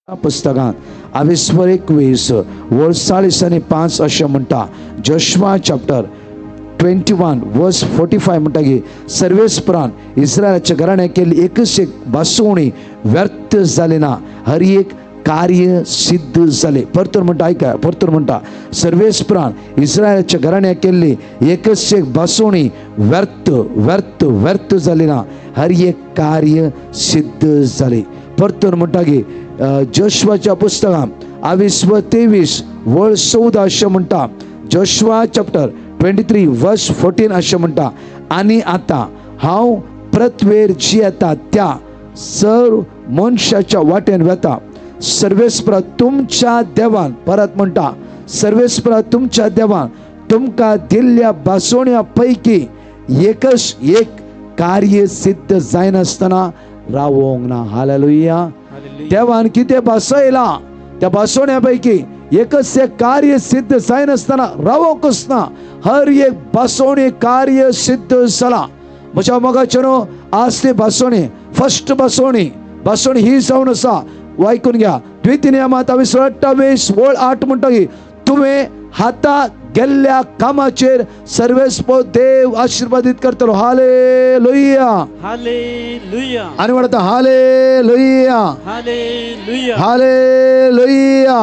पुस्तकांत आविस्वर 21 वळ 40 आनी 5 अशें म्हणटा. जोशुआ चॅप्टर 21 वर्स 45 म्हणटा की सर्वेस्परान इस्रायलाच्या घराण्याक केल्ली एकच एक भासवणी व्यर्थ जाली ना, हर एक कार्य सिद्ध जाले. परतून म्हणटा, आयका, परतून म्हणटा, सर्वेस्परान इस्रायलाच्या घराण्याक केल्ली एकच एक भासवणी व्यर्थ व्यर्थ व्यर्थ जाली ना, हर एक कार्य सिद्ध जाले. परतून म्हणटा की जोशुआच्या पुस्तकांत आविस्व 23 वळ 14 अशें म्हणटा. जोशुआ चॅप्टर 23 वर्स 14 अशें म्हणटा, आनी आतां हांव पृथ्वेर जियेता त्या सर्व मनशाच्या वाटेन वेता. सर्वेस्परा तुमच्या देवान, परत म्हणटा, सर्वेस्परा तुमच्या देवान तुमकां दिल्ल्या भासोण्या पैकी एकच एक कार्य सिद्ध जायनासतना रावोंक ना. हालेलुया. देवान कितें भासयलां त्या भासोण्या पैकी एकच एक कार्य सिद्ध जायनासतना रावोंकच ना. हर एक भासोणी कार्य सिद्ध जाला. म्हज्या मोगाचें न्हू, आज ती भासोणी फर्स्ट भासोणी भासोणी ही जावन आसा. आयकून घ्या, द्वितीय नियमांत 28 वळ 8 म्हणटा की तुवें हाता गेल्ल्या कामाचेर सर्वेस्पर देव आशीर्वादीत करतलो. हालेलुया. हालेलुया. आनी म्हणटा hallelujah, hallelujah, hallelujah,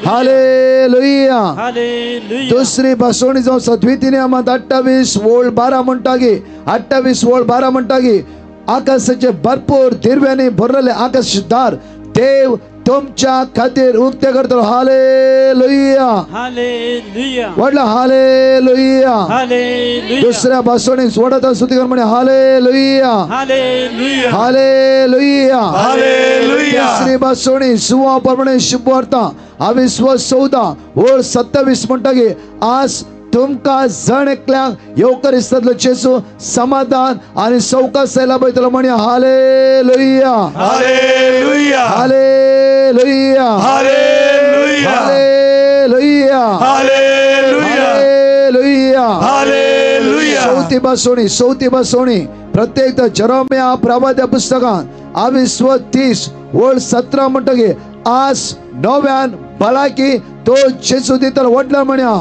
hallelujah. Hallelujah. दुसरी भासवणी जावन आसा द्वितीय नियमांत 28 वळ 12 म्हणटा की, 28 वळ 12 म्हणटा की आकाशाचे भरपूर दिर्व्यांनी भरलेले आकाश दार देव तुमच्या खातीर उक्ते करतलो. हालेलुया. हालेलुया. व्हडला हालेलुया. हालेलुया. दुसऱ्या भासवणी वडत स्तुती कर म्हणे हालेलुया, हालेलुया, हालेलुया, हालेलुया. तिसरी भासवणी सुवा प्रमाणे शुभवार्ता आविस्व 14 वळ 27 म्हणटा की आज तुमकां जण एकल्यांक येवकरिस्तांतलो जेजू समाधान आनी सवकासाय लाभयतलो. म्हणे hallelujah, hallelujah, hallelujah, hallelujah, hallelujah, hallelujah, hallelujah, hallelujah. चौथी भासवणी, चौथी भासवणी प्रत्येक जेरोमिया प्रवाद्या पुस्तकांत आविस्व 30 वळ 17 म्हणटा की आज नव्यान भलायकी तो जेजू दितलो. व्हडल्या म्हण्या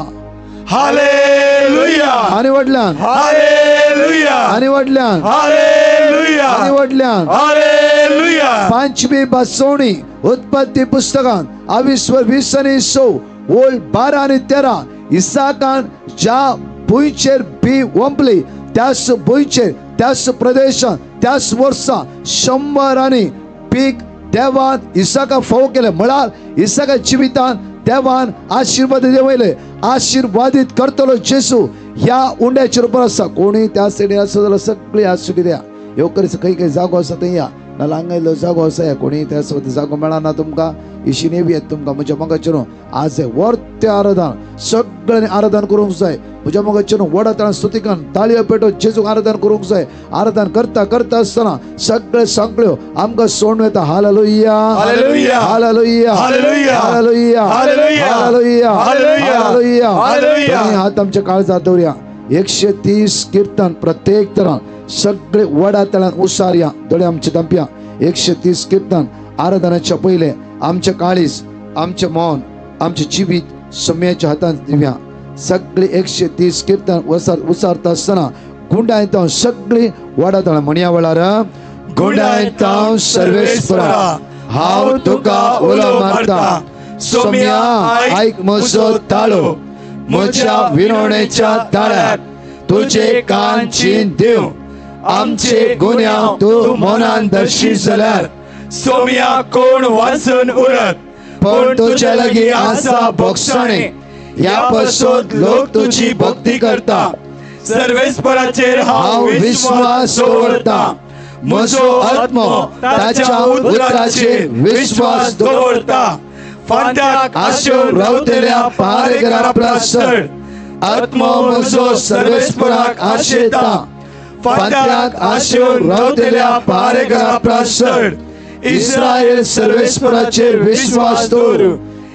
हालेलुया. आनी व्हडल्यान, हालेलुया, आनी व्हडल्यान, हालेलुया, आनी व्हडल्यान. हालेलुया. पांचवी भासवणी उत्पत्ती पुस्तकांत आविस्व 20 आनी 6 वळ 12 आनी 13 इसाकान ज्या भुंयचेर बी वंपली त्याच भुंयचेर त्याच प्रदेशांत त्याच वर्सा 100 आनी पीक देवान इसाका फोव केले. म्हळ्यार इसाका जिवितान देवान आशिर्वाद देवयले. आशिर्वादीत करतलो जेसू ह्या उंड्याचेर उपर आसा. कोणी त्या सायडीन आसा जाल्यार सगळी आसूं कित्याक येवकरीच खंय खंय जागो आसा थंय या, नाल्यार हांगा इल्लो जागो आसा या. कोणी त्या जागो मेळना तुमकां, इशीन येवयात तुमकां. म्हज्या मोगाचें न्हू, आज वर्ते आराधन सगळ्यांनी आराधन करूंक जाय. म्हज्या मोगाचें न्हू, व्हडा ताळ्यान स्तुतिकान ताळयो पेटोवन जेजूक आराधन करूंक जाय. आराधन करता करता आसतना सगळे सगळ्यो आमकां सोडून वता. Hallelujah, hallelujah, hallelujah, hallelujah, hallelujah, hallelujah, hallelujah, hallelujah, hallelujah. Hallelujah. दोन्ही हात आमच्या काळजात दवरया. 130 कीर्तन प्रत्येक तरान सगळे वडा तळान उसारया. दोळे आमचे धांपया. 130 कीर्तन आराधनाच्या पयले आमचे काळीज, आमचे मन, आमचे जिवीत सम्याच्या हातांत दिवया. सगळे 130 कीर्तन उसारता आसतना गुंडायता सगळी वडा तळां म्हणया वेळार, गुंडायता सर्वेस्परा हांव तुका उलो मारता, सोम्या आयक म्हजो ताळो, म्हज्या विनवणेच्या ताळ्याक तुजे कान चीन दिव. आमचे गुन्यांव तूं मनान दर्शी जाल्यार सोम्या कोण वाचून उरत, पण तुज्या लागीं आसा भोगसणे, ह्या पासून लोक तुजी भक्ती करता. सर्वेस्पराचेर हांव विश्वास दवरता, म्हजो आत्मो ताच्या उतराचेर विश्वास दवरता. फांद्याक आशेवन रावतल्या पारेकरा परस चड आत्मो म्हजो सर्वेस्पराक आशेता. फांद्याक आशेवन रावतल्या पारेकरा परस चड इस्रायल सर्वेस्पराचेर विश्वास दवर,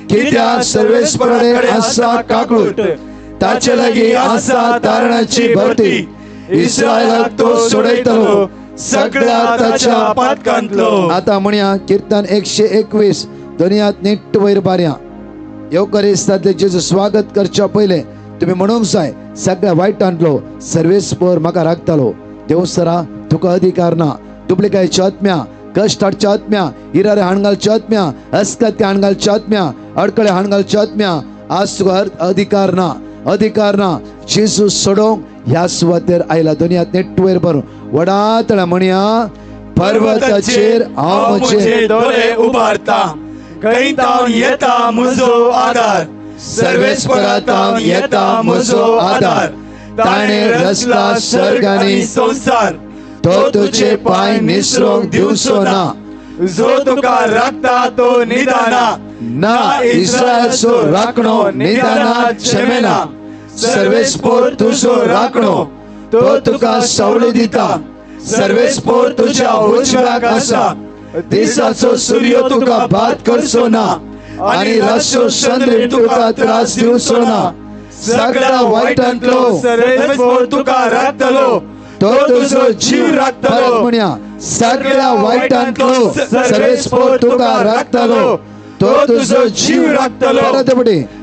कित्याक सर्वेस्पराकडेन आसा काकूट, ताचे लागीं आसा तारणाची भरती. इस्रायलाक तो सोडयतलो, सगळ्या ताच्या पातकांतलो. आता म्हणया कीर्तन 121 दोन्ही हात नीट वयर बारया. येवकरिस्तांतले जेजू स्वागत करच्या पयलें तुमी म्हणूंक जाय, सगळ्या वायटांतलो सर्वेस्पर म्हाका राखतालो. देव सरा तुका अधिकार ना. डुप्लिकायच्या आत्म्या, कश्ट हाडच्या आत्म्या, इरारे हाण घालच्या आत्म्या, अस्कत्य हाण घालच्या आत्म्या, अडकळे हाण घालच्या आत्म्या, आज तुका अधिकार ना, अधिकार ना. जेजू सोडोवंक ह्या सुवातेर आयला. दोन्ही हात नेट वयर भरून वडा तळ्या म्हणया, पर्वताचेर हांव म्हजे दोळे उबारता, खंय तावन येता म्हजो आदार, सर्वेस्परा तावन येता म्हजो आदार. ताणें रचला सर्ग आनी संवसार, तो तुझे पांय निसरूंक दिवचो ना. जो तुका राखता तो निदाना ना, इस्रायलचो राखणो निदाना झेमेना. सर्वेस्पर तुजो राखणो, तो तुका सावळी दिता. सर्वेस्पर तुज्या उजव्याक आसा, दिसाचो सूर्य तुका बात करचो ना आनी रातचो चंद्र तुका त्रास दिवचो ना. सगळ्या वायटांतलो सर्वेस्पर तुका राखतलो, तो तुजो जीव राखतलो. म्हणया, सगळ्या वायटांतलो सर्वेस्पर तुका राखतलो, तो तुजो जीव राखतलो.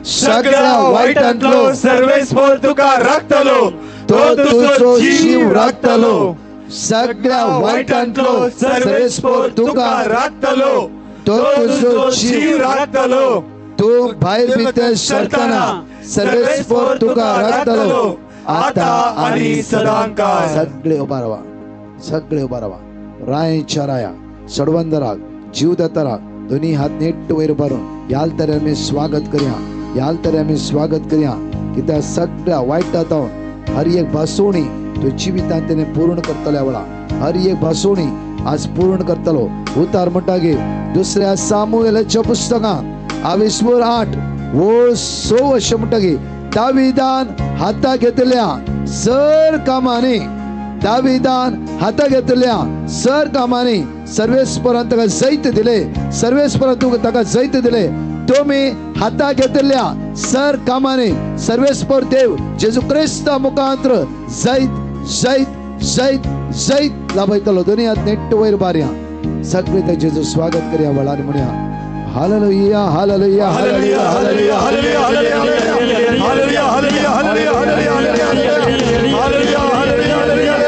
सगळ्या वायटांतलो सर्वेस्पर तुका राखतलो, तो तुजो जीव राखतलो. सगळ्या वायटांतलो सर्वेस्पर तुका राखतलो, तो तुजो जीव राखतलो. तूं भायर भितर सरतना सर्वेस्पर तुका राखतलो, आता आनी सदांकाळ. सगळे उबा रावा, सगळे उबा रावा. रायच्या राया सडवंदराक जीवदाताराक दोन्ही हात नेट वयर उबारून ह्याल तरे आमी स्वागत करया, ह्याल तरे आमी स्वागत करया. कित्याक सगळ्या वायट जाता हर एक भासोणी तो जिवितान तेणे पूर्ण करतल्या वेळा, हर एक भासोणी आज पूर्ण करतलो. उतार म्हणटा गे दुसऱ्या सामुएलाच्या पुस्तकांत आविस्वर 8 वळ 6 अशें म्हणटा गे, दाविदान हाता घेतल्या सर कामांनी, दाविदान हाता घेतल्या सर कामांनी सर्वेस्परान ताका जैत दिले, सर्वेस्परान ताका जैत दिले. तुमी हाता घेतल्या सर कामांनी सर्वेस्पर देव जेजू क्रिस्ता मुखांत्र जैत जैत जैत जैत लाभयतलो. दोन्ही हात नेट वयर बारया, सगळे त्या जेजू स्वागत करया वेळार म्हणया, hallelujah hallelujah hallelujah hallelujah hallelujah hallelujah hallelujah hallelujah hallelujah hallelujah hallelujah.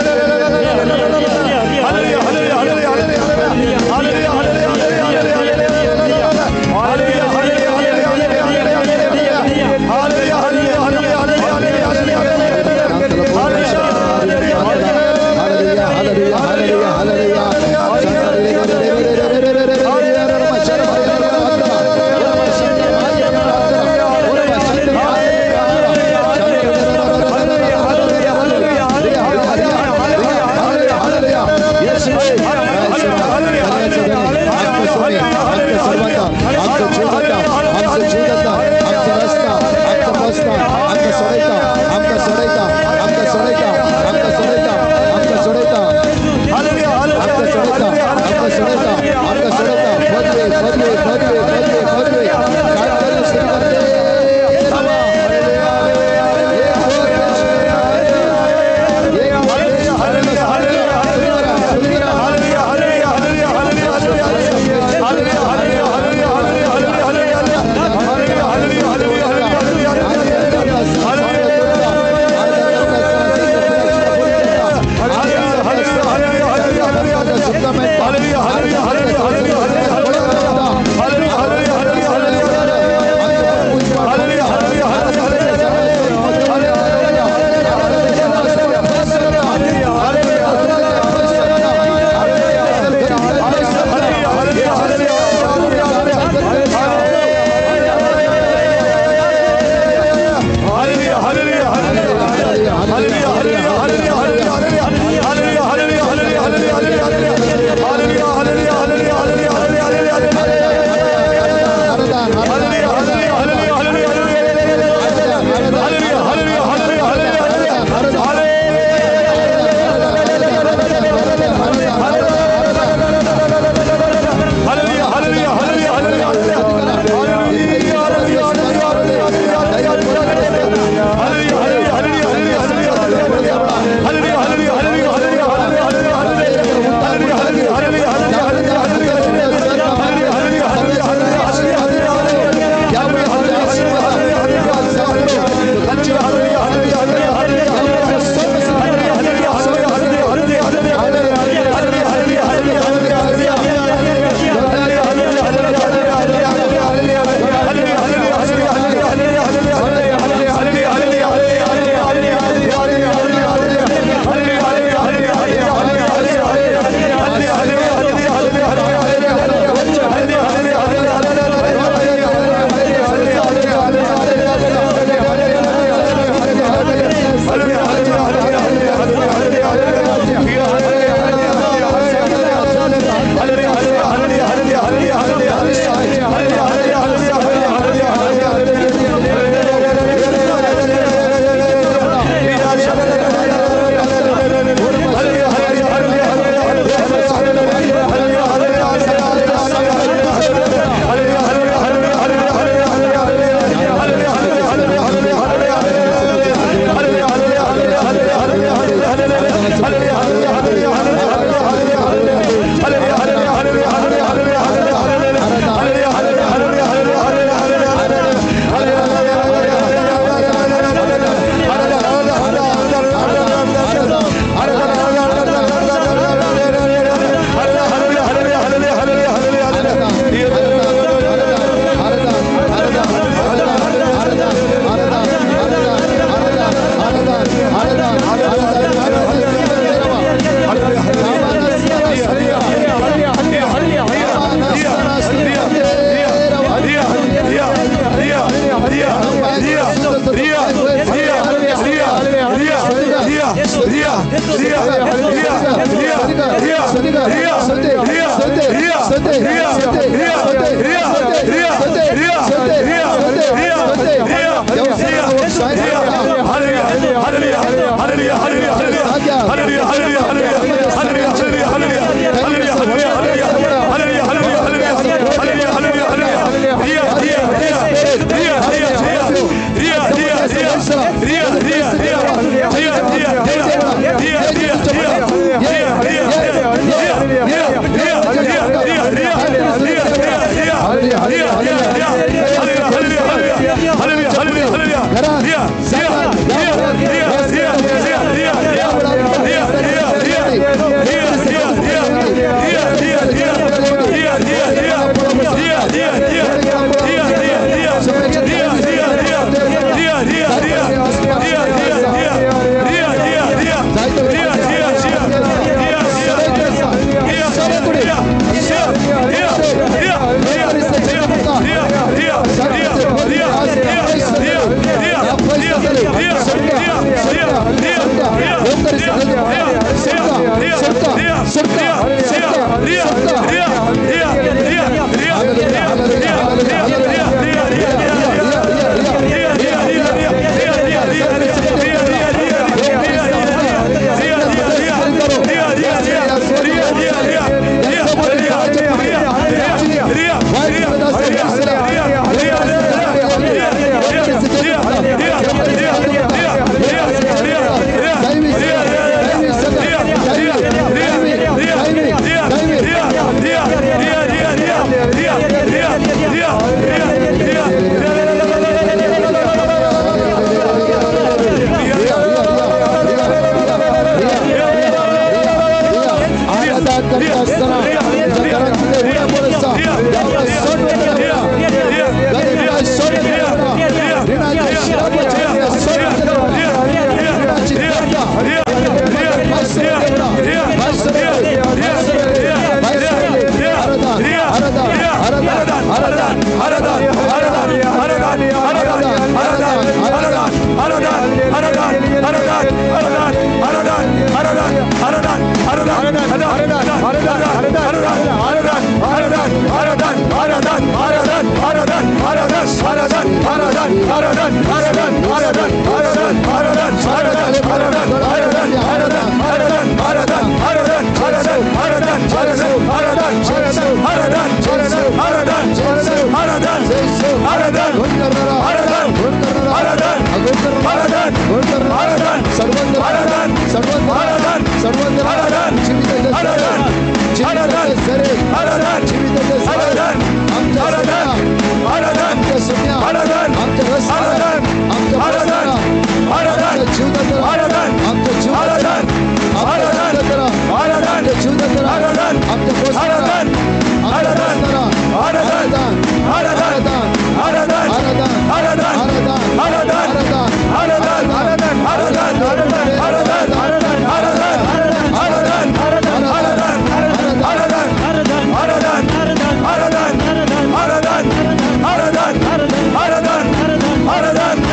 Aradan.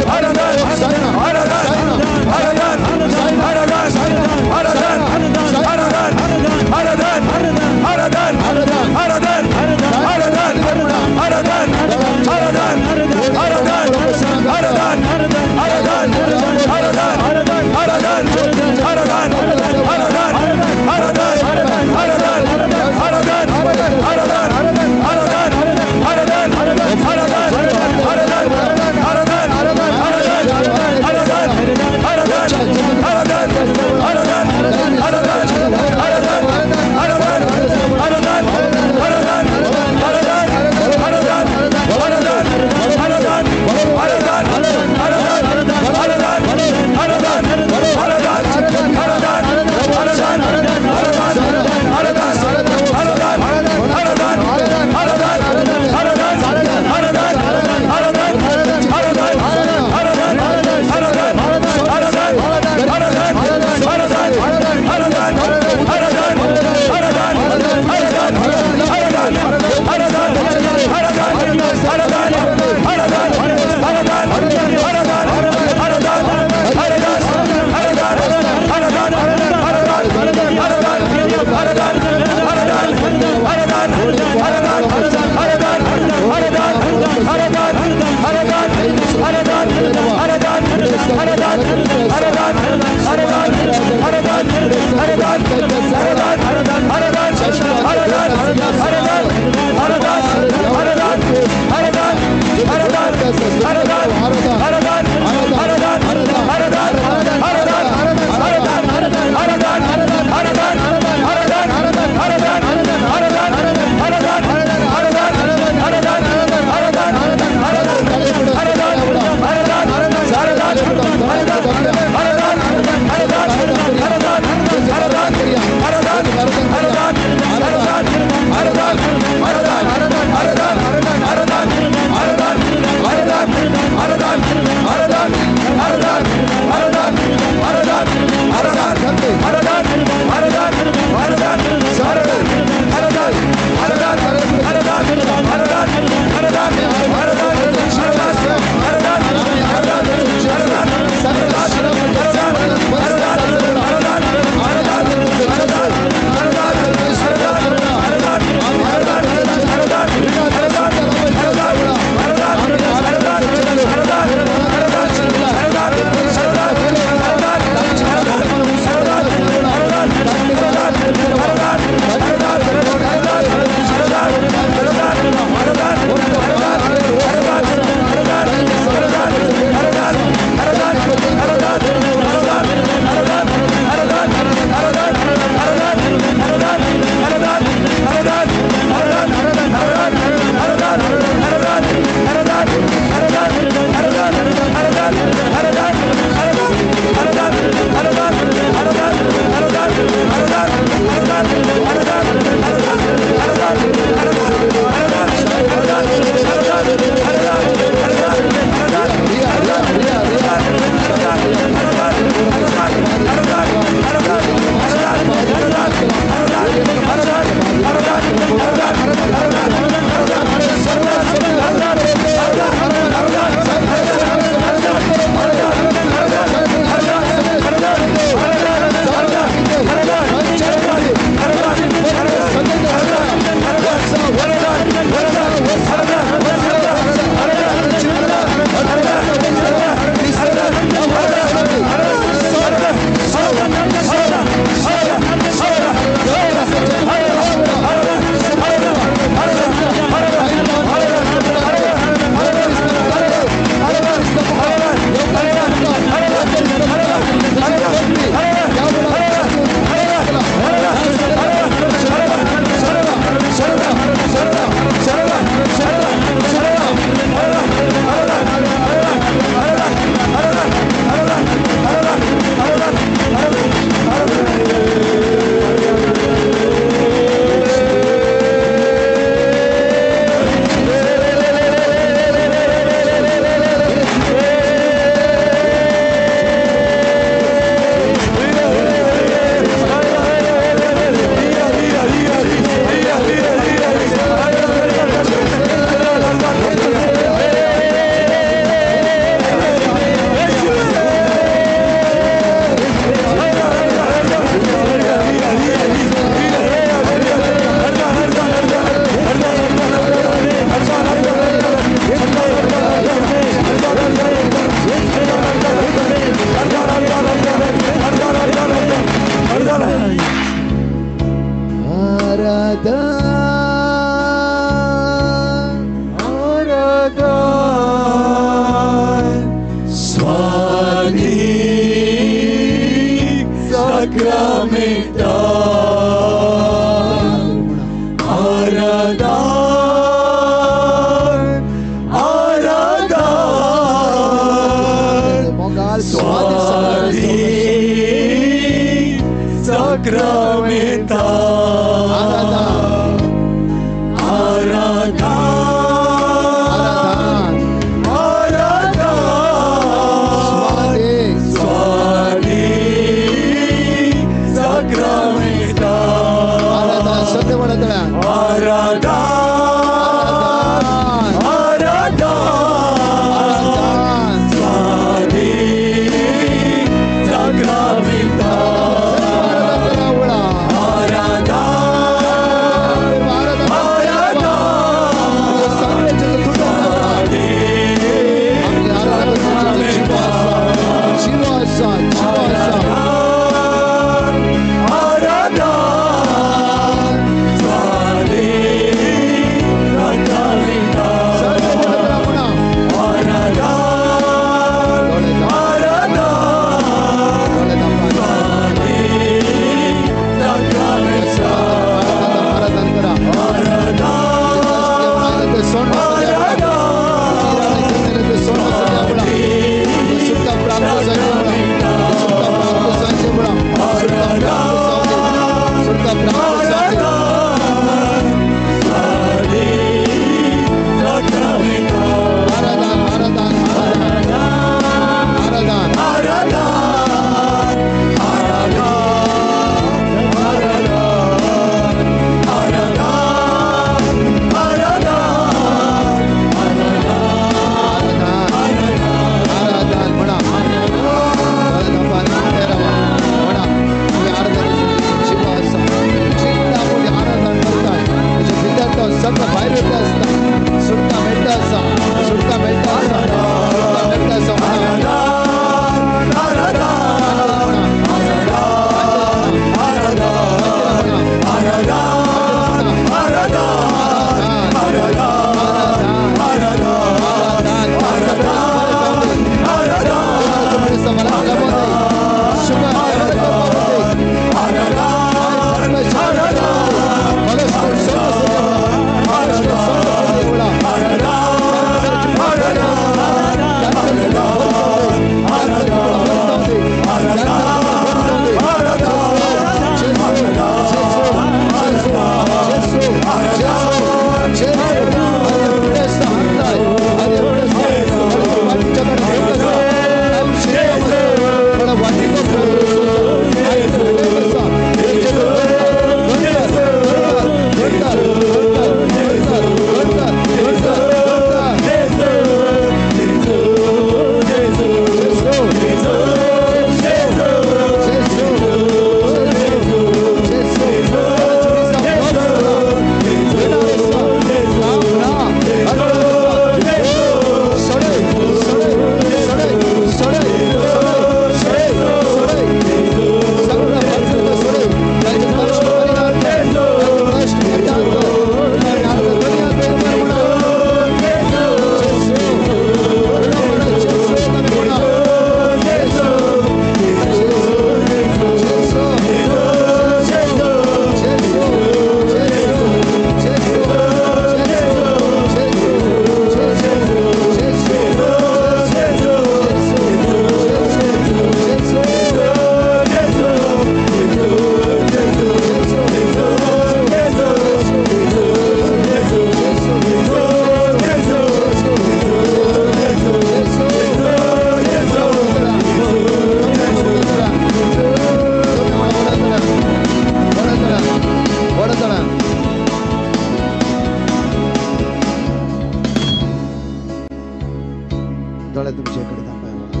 दोळे तुमचे कडे दांपाय वळा.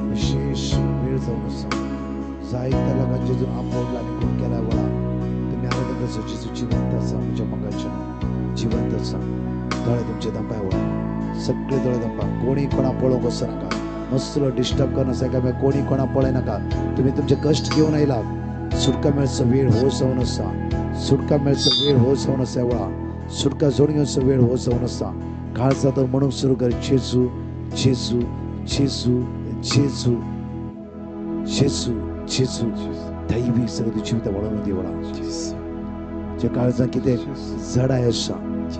विशेष वेळ जावन आसा. जायत्या लोकांचे जेजून आपोवला आनी खून केल्या वळा तुमी आराधन आसा. जेजू जिवंत आसा, म्हज्या मोगाचें जिवंत आसा. दोळे तुमचे दांपाय वळा. सगळे दोळे दांपा. कोणी कोणा पळोवंक वचनाका, मस्तलो डिस्टर्ब करनासा. काय कोणी कोणा पळयनाका. तुमी तुमचे कश्ट घेवन आयला. सुटका मेळचो वेळ हो जावन आसा. सुटका मेळचो वेळ हो जावन आसा वळा. सुटका जोडून घेवचो वेळ हो जावन आसा. काळजा तर म्हणूंक सुरू कर, जेजू जेजू जेजू जेजू जेजू जेजू. दैवी सगळं तुझी जिविता वळोवन दी वळा. जे काळजा कितें जडाय आसा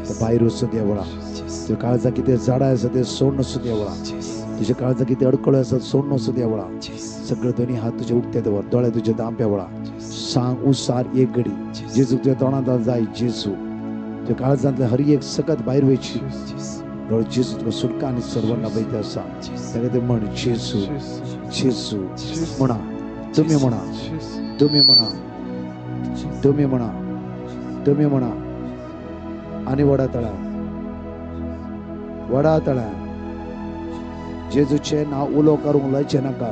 ते भायर वचून दे वळा. तुज्या काळजा कितें जडाय आसा ते सोडून वचून दे वळा. तुज्या काळजा कितें अडकळो आसा सोडून वचून दे वळा. सगळे दोन्ही हात तुजे उक्ते दवर, दोळे तुजे दांपे वळा. सांग उसार एक घडी जेजू तुज्या तोंडांत जाय. जेजू तुज्या काळजांतले हर एक सकत भायर वयची. दोळे जेजू तुका सुटका आनी सर्वांना बैते आसा. ताका ते म्हण जेजू जेजू म्हणा. तुमी म्हणा, तुमी म्हणा, तुमी म्हणा, तुमी म्हणा. आनी वडा तळा, वडा तळा. जेजूचें नांव उलो करूंक लयचें नाका.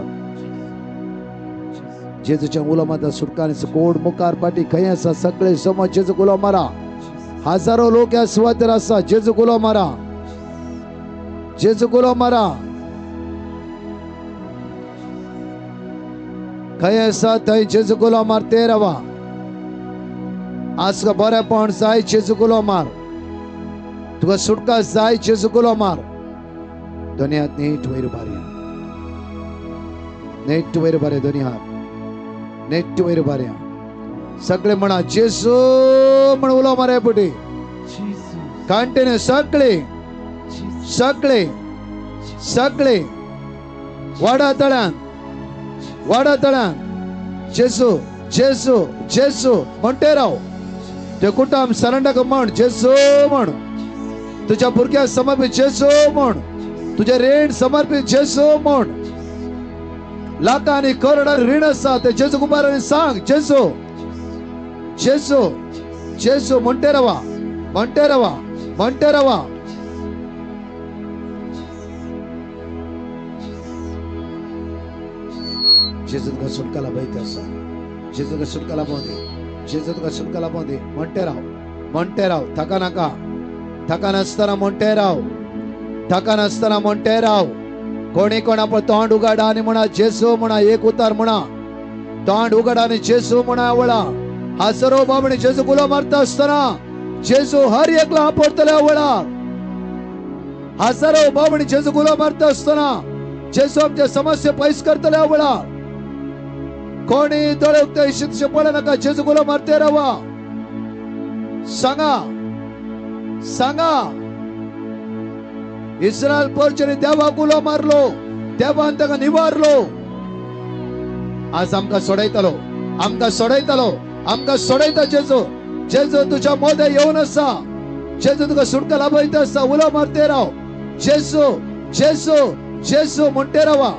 जेजूचें उलो मारता सुटका आनी कोण मुखार पाटी खंय आसा सगळे समज जेजूक उलो मारा. हजारो लोक ह्या सुवातेर आसा. जेजूक उलो मारा, जेजूक उलो मारा. खंय आसा थंय जेजूक उलो मारते रावा. आज तुका बरेंपण जाय, जेजूक उलो मार. तुका सुटका जाय, जेजूक उलो मार. दोनी हात नेट वयर उबारया, नेट वयर उबारया. दोनी हात नेट वयर उबारया. सगळे म्हणा जेजू म्हण उलो मारया पुटी. कंटिन्यू सगळे सगळे सगळे वाडा तळ्यान, वाडा तळ्यान जेजू जेजू जेजू म्हणते राव. ते कुटुंब सरंडक म्हण जेजू म्हण. तुझ्या भुरग्याक समर्पित जेजू म्हण. तुझे रीण समर्पित जेजू म्हण. लाखांनी करोडांनी रीण आसा ते जेजू कुमारांनी सांग जेजू जेजू जेजू म्हणते रावा, म्हणते रावा, म्हणते रावा. जेजू तुका सुटका लाभयता आसा. जेजू तुका सुटका लाभोवं दी. जेजू तुका सुटका लाभोवं दी. म्हणते राव, म्हणते राव. थका नाका, थका नासतना म्हणते राव, थका नासतना म्हणते राव. कोणी कोणा पण तोंड उगाडा आनी म्हणा जेजू म्हणा. एक उतार म्हणा, तोंड उगाडा आनी जेजू म्हणा वळा. हजारो बाबणी जेजू उलो मारता आसतना जेजू हर एकला आपडतले वळा. हजारो बाबणी जेजू उलो मारता आसतना जेजू आमच्या समस्या पयस करतले वळा. कोणी दोळे उक्ते इशितशे पळय नाका. जेजू उलो मारते रावा. सांगा, सांगा. इस्रायल पोरच्यानी देवाक उलो मारलो, देवान ताका निवारलो. आज आमकां सोडयतलो, आमकां सोडयतलो, आमकां सोडयता जेजू. जेजू तुज्या मोदे येवन आसा. जेजू तुका सुटका लाभयता आसा. उलो मारते राव जेजू जेजू जेजू म्हणते रावा.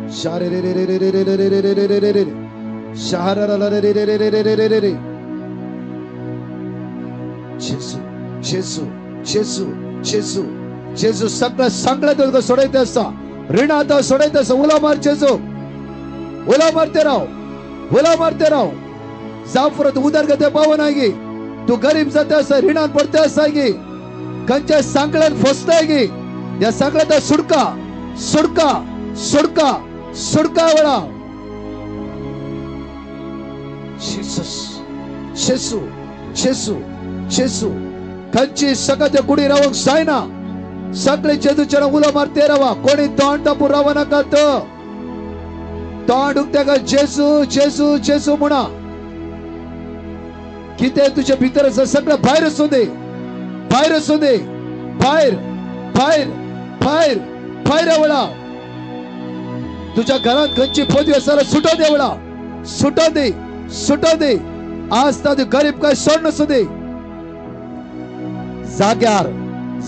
जेजू जेजू जेजू जेजू जेजू सगळं सगळं तुका सोडयता आसा. रिणां सोडयता आसा. उलो मार जेजू, उलो मारते राव, उलो मारते राव. जाफरत उदरगते पावना गी. तूं गरीब जाता आसा, रिणान पडता आसा गी, खंयच्या सांकळ्यान फसताय गी. ह्या सांकळ्यात सुटका, सुटका, सुटका, सुटका वेळा. जेजू जेजू जेजू जेजू. खंयची सकत कुडी रावंक जायना. सगळे जेजूच्या उलो मारते रावा. कोणी तोंड तापून राव नाका. तो तोंड उक्ते का जेजू जेजू जेजू म्हणा. कितें तुझ्या भितर आसा सगळें भायर वचूं दी, भायर वचूं दी. भायर भायर भायर भायर वेळा. तुझ्या घरात खंयची पदवी आसा जाल्यार सुटोव दे वेळा. सुटोव दी, सुटोव दी. आज तातूं गरीब काय सोड नासूं दी. जाग्यार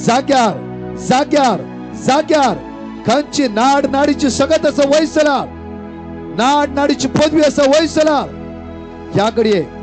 जाग्यार जाग्यार जाग्यार खंयची नाड नाडीची सगत आसा वयसला. नाड नाडीची पदवी आसा वयसला. ह्या घडये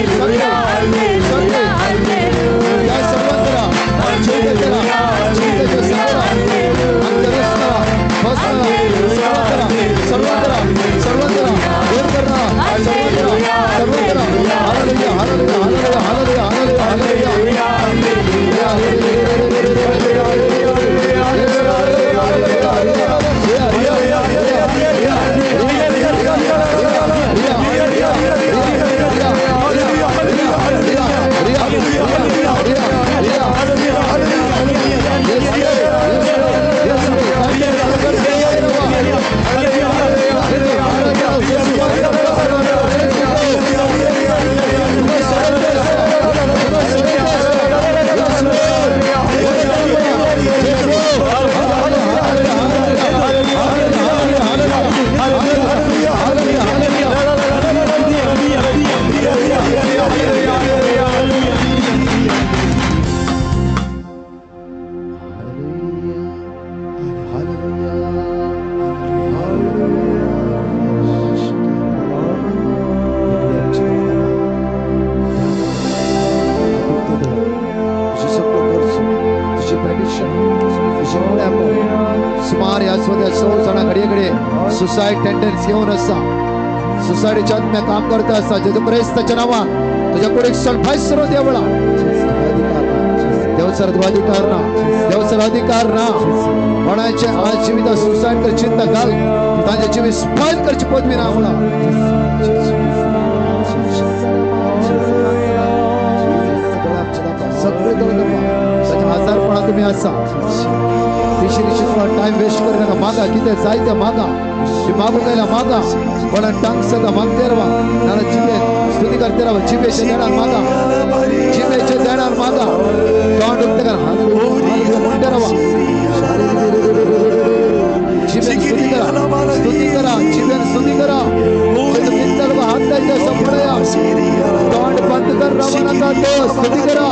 सगळे या सर्वांना सर्वांना सर्वांना दूर करणार सर्वांना सर्वांना. Hallelujah hallelujah hallelujah hallelujah hallelujah. Suicide tendency येऊन आसा, सुसायडीच्या आत्म्या काम करता आसा. जेजू क्रिस्ताच्या नांवान तुज्या कुडीक सल्फाय सरो देवळा. देवसर तुका अधिकार ना, देवसर अधिकार ना. कोणाचे आज जिविता सुसायड कर चिंता घाल, तांचे जिवीत स्पॉयल करची पदवी ना म्हणा. सगळे ताच्या हजारपणा तुमी आसा. रिशी रिशी टायम वेस्ट करू नका. मागा कितें जाय तें मागा, ती मागूंक आयला मागा. कोणा टांग सदां मागते रावा, नाजाल्यार जिबेन स्तुती करते रावा. जिबेच्या देणार मागा, जिबेच्या देणार मागा. तोंड उक्तें कर म्हणते रावा. जिबेन स्तुती करा, स्तुती करा, जिबेन स्तुती करा. हात लायता सपडया तोंड बंद कर रावा नाका तो स्तुती करा.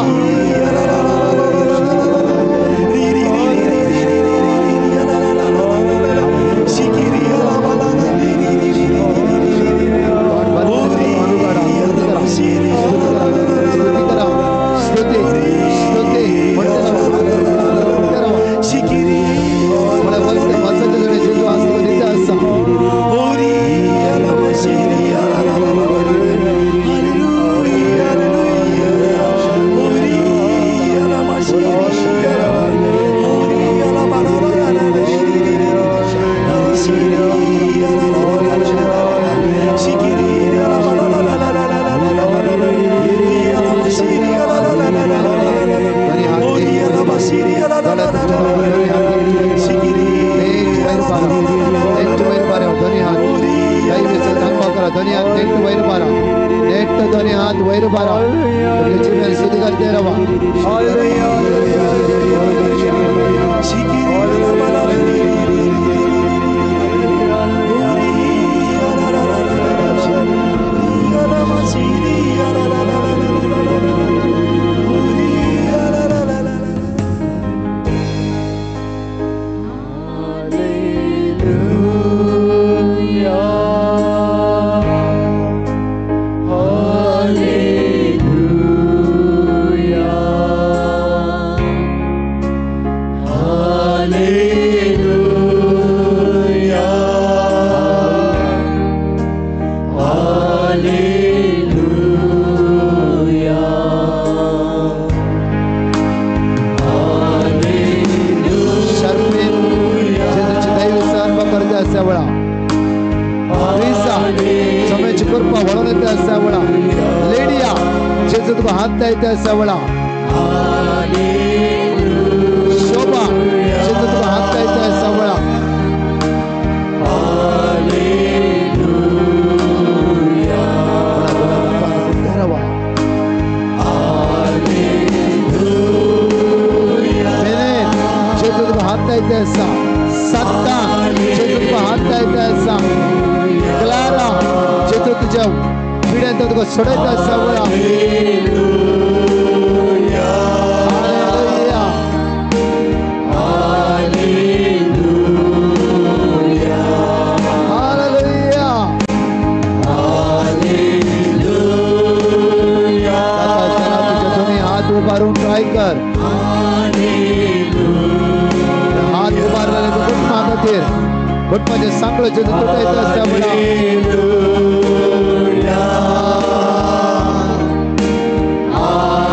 घोटपाचे सांगलो जेजू तुटयत आसा म्हणा.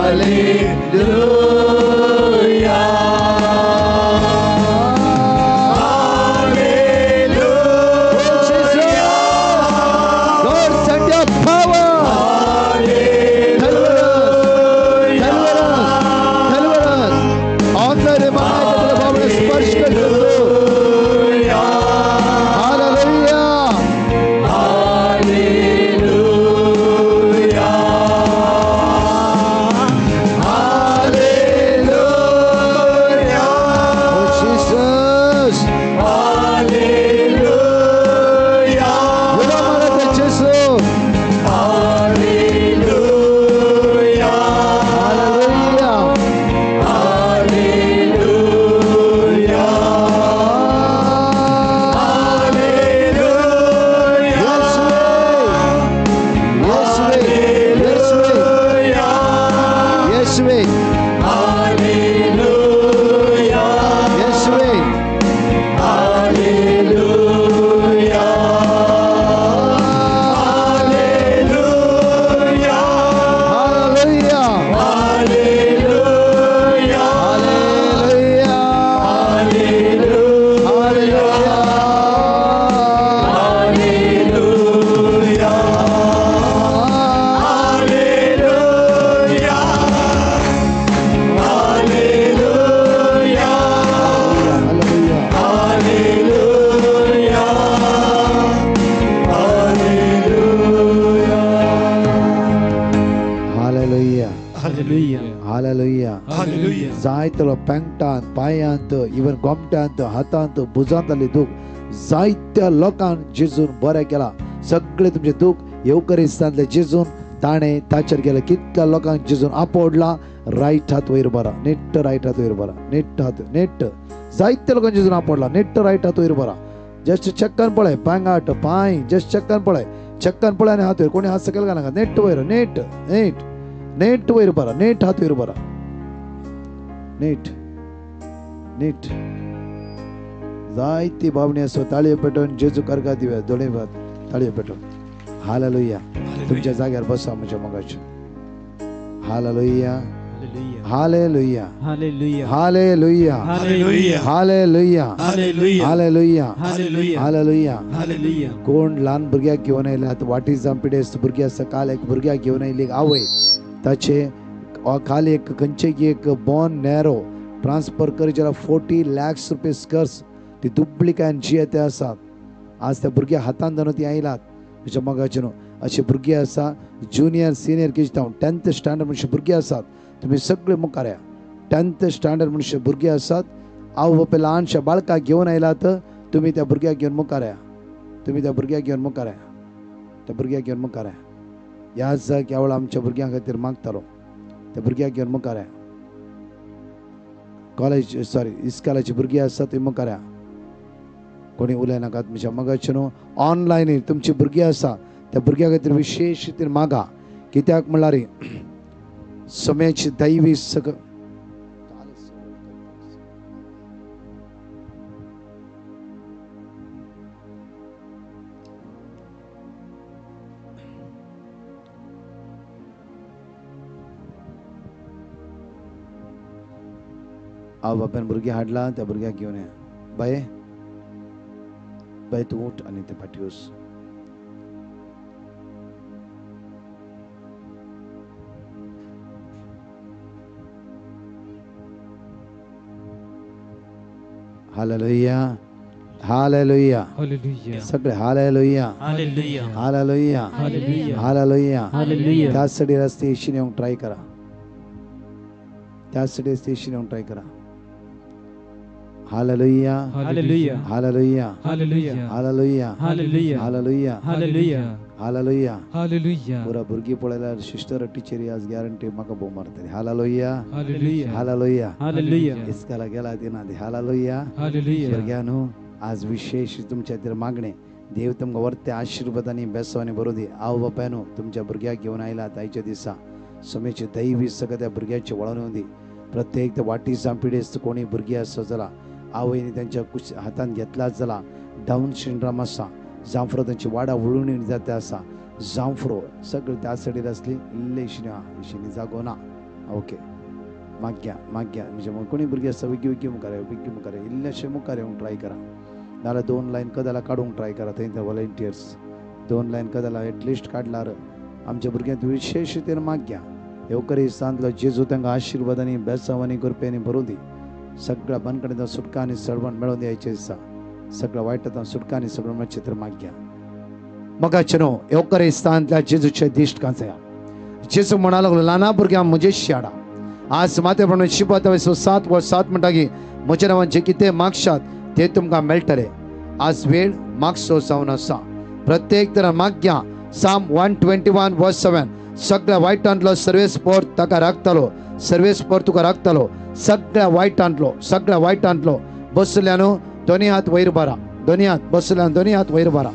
Hallelujah. Hallelujah. God send your power. Deliver us. Deliver us. Deliver us. Online मागण्या बाबा स्पर्श कर जेजू. Hallelujah. Hallelujah. Hallelujah. Oh Jesus. Hallelujah. उडो मारत जेजू. Hallelujah. Hallelujah. Hallelujah. Hallelujah. Yesue. Yesue. Yesue. Hallelujah. Yesue. Hallelujah. Hallelujah. Hallelujah. Hallelujah. Hallelujah. Hallelujah. Hallelujah. Hallelujah. Hallelujah. Hallelujah. Hallelujah. Hallelujah. Hallelujah. Hallelujah. Hallelujah. Hallelujah. Hallelujah. जायतलो पेंगटांत पांयांत even गोमट्यांत हातांत भुजांतली दूख जायत्या लोकांक जेजून बरें केला. सगळे तुमचे दूख येवकरिस्तांतले जेजून ताणें ताचेर गेले. कितल्या लोकांक जेजून आपोडला. रायट हात वयर बरा, नेट रायट हात वयर बरा, नेट हात नेट. जायत्या लोकांक जेजून आपोडला. नेट रायट हात वयर बरा. जस्ट चक्कन पळय, पांगाट पांय जस्ट चक्कन पळय, चक्कन पळय आनी हात वयर. कोणी हात सकयल घालनाका. नेट वयर, नेट नेट नेट वयर बरा, नेट हात वयर बरा, नीट नीट. जायती बावणी आसो. ताळयो पेटोवन जेजू कर्गा दिव्या दोळे ताळयो पेटोवन. हालेलुया. तुमच्या जाग्यार बसा म्हज्या मोगाचें. Hallelujah. Hallelujah. Hallelujah. Hallelujah. Hallelujah. Hallelujah. Hallelujah. Hallelujah. Hallelujah. Hallelujah. Hallelujah. Hallelujah. कोण ल्हान भुरग्याक घेवन आयल्यात वाटी जावं पिडेस्त भुरगीं आसा. काल एक भुरग्याक घेवन आयली आवय. ताचे काल एक खंयचे एक बॉन नॅरो ट्रान्सफर कर जाल्यार 40 lakhs rupees कर्स. ती दुबळिकायन जी ते आसात. आज त्या भुरग्या हातान जावन ती आयलात म्हज्या मोगाचे न्हू. अशे भुरगीं आसा ज्युनियर सिनियर केजी जावन 10th standard म्हणचे भुरगीं आसात. तुमी सगळे मुखार या. 10th standard म्हणचे भुरगीं आसात. आवय बापूय ल्हानशा बाळकाक घेवन आयलात. तुमी त्या भुरग्याक घेवन मुखार या. तुमी त्या भुरग्याक घेवन मुखार या. त्या भुरग्याक घेवन मुखार या. ह्या जाग्या वेळार आमच्या भुरग्यां खातीर मागतालो. त्या भुरग्याक घेवन मुखार या. कॉलेज सॉरी इस्कालाची भुरगीं आसा ती मुखार या. कोणी उलयनाकात म्हज्या मोगाचें न्हू. ऑनलायन तुमची भुरगीं आसा त्या भुरग्यां खातीर विशेश रितीन मागा. कित्याक म्हणल्यार समयाची दैवी सग हांव बापायन भुरगीं हाडला त्या भुरग्याक घेवन या. बाये बाय तूं उठ आनी ते फाटी वच. हालेलुया. हालेलुया. हालेलुया. सगळे hallelujah. Hallelujah. Hallelujah. Hallelujah. Hallelujah. Hallelujah. त्यासाठी रस्ते येशीन येवंक ट्राय करा. त्यासाठी रस्ते येशीन येवंक ट्राय करा. Hallelujah. Hallelujah. Hallelujah. Hallelujah. Hallelujah. Hallelujah. Hallelujah. Hallelujah. Hallelujah. Hallelujah. पुरा भुरगीं पळयल्यार सिस्टर टिचरी आज गॅरंटी म्हाका भोव मारतली. हालेलुया. हालेलुया. हालेलुया. हालेलुया. इस्काला गेला दिना ती. हालेलुया. हालेलुया. भुरग्यांनो आज विशेष तुमच्या खातीर मागणें. देव तुमकां वर्ते आशिर्वाद आनी बेसवानी भरूं दी. आवय बापायनो तुमच्या भुरग्याक घेवन आयलात आयच्या दिसा समेचे दैवी सगळं त्या भुरग्याचे वळण येवं दी. प्रत्येक त्या वाटी जावं पिडेस्त कोणी भुरगीं आसत जाल्यार आवयन त्यांच्या कुश हातान घेतलाच जाला डावन सिंड्राम आसा, जांफ्रो तांची वाडा वळून जाता आसा, जांफ्रो सगळें त्या सायडीर आसली इल्लेशी इशिनी जागो ना. ओके, माग्या माग्या म्हणजे कोणी भुरगीं आसता बेगी बेगी मुखार बेगी मुखार इल्लेशें मुखार येवंक ट्राय करा, नाजाल्यार 2 लायन कदेलां काडूंक ट्राय करा. थंय व्हॉलेंटियर्स 2 लायन कदेलां एटलिस्ट काडल्यार आमच्या भुरग्यांक विशेश रितीन माग्या. येवकरिस्तांतलो जेजू तांकां आशिर्वादांनी बेसांवांनी कृपेनी भरूं दी. सगळ्या बनकणींत सुटका आनी सडवण मेळोवन द्यायचें दिसा, सगळ्या वायटांत सुटका आनी सडवण मेळचें तर माग्या. मगाचें न्हू येवकरिस्तांतल्या जेजूचें दिश्ट कांचया. जेजू म्हणा लागलो, ल्हाना भुरग्यांक म्हजे शाडा. आज माते प्रमाणे शिपत 7 व 7 म्हणटा की म्हज्या नांवान जे कितें मागशात ते तुमकां मेळटले. आज वेळ मागसो जावन आसा. प्रत्येक तरा माग्या. Psalm 121:7 सगळ्या वायटांतलो सर्वेस्पोर ताका राखतालो, सर्वेस्पोर तुका राखतालो. सगळ्या वायटांतलो, सगळ्या वायटांतलो. बसल्यानो दोनी हात वयर बारा, दोनी हात बसल्यान दोनी हात वयर बारा.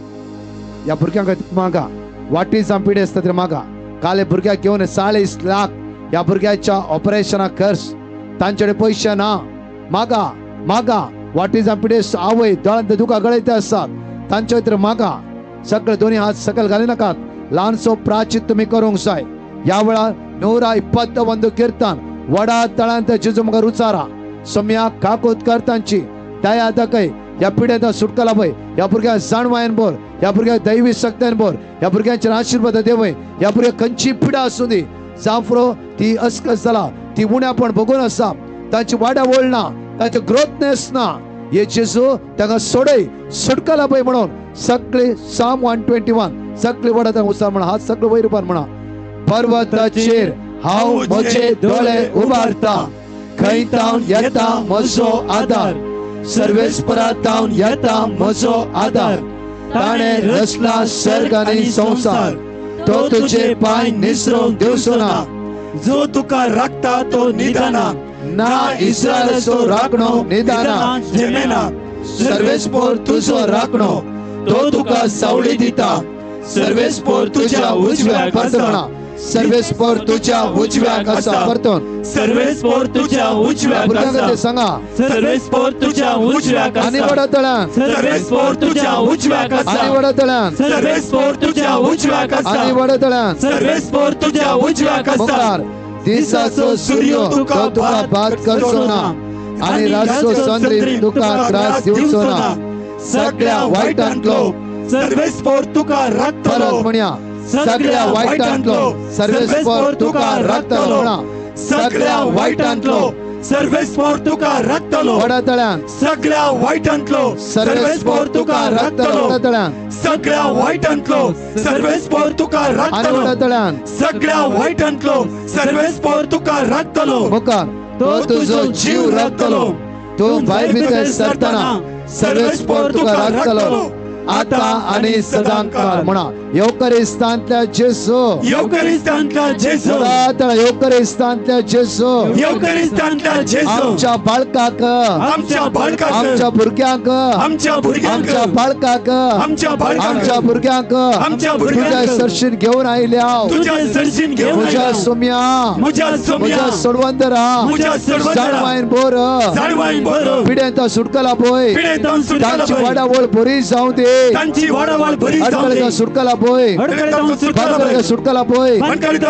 ह्या भुरग्यांक मागा वाटी पिढी आसता तरी मागा. काल भुरग्याक घेवन 40 लाख ह्या भुरग्याच्या ऑपरेशनाक खर्च, तांचे कडेन पयशे ना. मागा मागा. वाटी पिढी आवय दोळ्यांत दुकां गळयत आसात, तांचे खातीर मागा. सगळे दोन्ही हात सकयल घाली नाकात. ल्हानसो प्राचित तुमी करूंक जाय. ह्या वेळार 121 कीर्तन वडा तळांत जेजू मुखार उचारा. सम्या काकूत कर तांची दया दाखय. ह्या पिढ्यांत सुटका लाभय. ह्या भुरग्यांक जाणवायन भर, ह्या भुरग्यांक दैवी शक्त्यान भर, ह्या भुरग्यांचेर आशिर्वाद देवय. ह्या भुरग्यांक खंयची पिडा आसूं दी, जांफ्रो ती अस्कस जाला, ती उण्यापण भोगून आसा, तांची वाडा वळ ना, तांचे ग्रोथनेस ना, हे जेजू तांकां सोडय, सुटका लाभय म्हणून सगळे Psalm 121 सगळे वडा तांकां उचार म्हणा. हात सगळे वयर उबार म्हणा. पर्वताचेर हांव म्हजे दोळे उबारता, खंय तावन येता म्हजो आदार, सर्वेस्परा तावन येता म्हजो आदार. ताणें रचला सर्ग आनी संवसार, तो तुजे पांय निसरोवंक दिवचो ना. जो तुका राखता तो निदाना ना, इस्रायलाचो राखणो निदाना झेमेना. सर्वेस्पोर तुजो राखणो, तो तुका सावळी दिता. सर्वेस्पोर तुझ्या उजव्याक आसा, सर्वेस्पोर तुझ्या उजव्याक आसा. परतून सर्वेस्पोर तुझ्या उजव्याक आसा. सांगा, सर्वेस्पोर तुझ्या उजव्याक आसा. आनी वडा तळ्यान सर्वेस्पोर तुझ्या उजव्याक आसा. आनी वडा तळ्यान सर्वेस्पोर तुझ्या उजव्याक आसा. आनी वडा तळ्यान सर्वेस्पोर तुझ्या उजव्याक आसा. दिसाचो सूर्य तुका भात करचो ना आनी रातचो चंद्रीम तुका त्रास दिवचो ना. सगळ्या वायटांतलो सर्वेस्पोर तुका राखतलो. परत म्हणया, सगळ्या वायटांतलो सर्वेस्पोर तुका राखतलो. म्हणा, सगळ्या वायटांतलो सर्वेस्पोर तुका राखतलो. वडा तळ्यान सगळ्या वायटांतलो सर्वेस्पोर तुका राखतलो. वडा तळ्यान सगळ्या वायटांतलो सर्वेस्पोर तुका राखतलो. वडा तळ्यान सगळ्या वायटांतलो सर्वेस्पोर तुका राखतलो. मुखार तो तुजो जीव राखतलो, तूं भायर भितर सरतना सर्वेस्पोर तुका राखतलो, आता आनी सदांकाळ. म्हणा, येवकरिस्तांतल्या जेजू, येवकरिस्तांतल्या जेजू, येवकरिस्तांतल्या जेजू, येवकरिस्तांतल्या जेजू, आमच्या बाळकाक, आमच्या बाळकाक, आमच्या भुरग्यांक, आमच्या भुरग्यांक, आमच्या बाळकाक, आमच्या बाळकाक, आमच्या भुरग्यांक, आमच्या भुरग्यांक तुझ्या सरशीन घेवन आयल्या, तुझ्या सरशीन घेवन, म्हज्या सोम्या, म्हज्या सोम्या, म्हज्या सोडवंदरा, म्हज्या सोडवंदरा, जाणवायन भर, जाणवायन भर, पिड्यांत सुटका लाभय, पिड्यांत सुटका तांची लाभय, वाडावळ बरी जावं दे, तांची वाडावळ बरी जावं दे, अडकळींत सुटका लाभय, अडकळींत सुटका लाभय, सुटका लाभय, वायटांत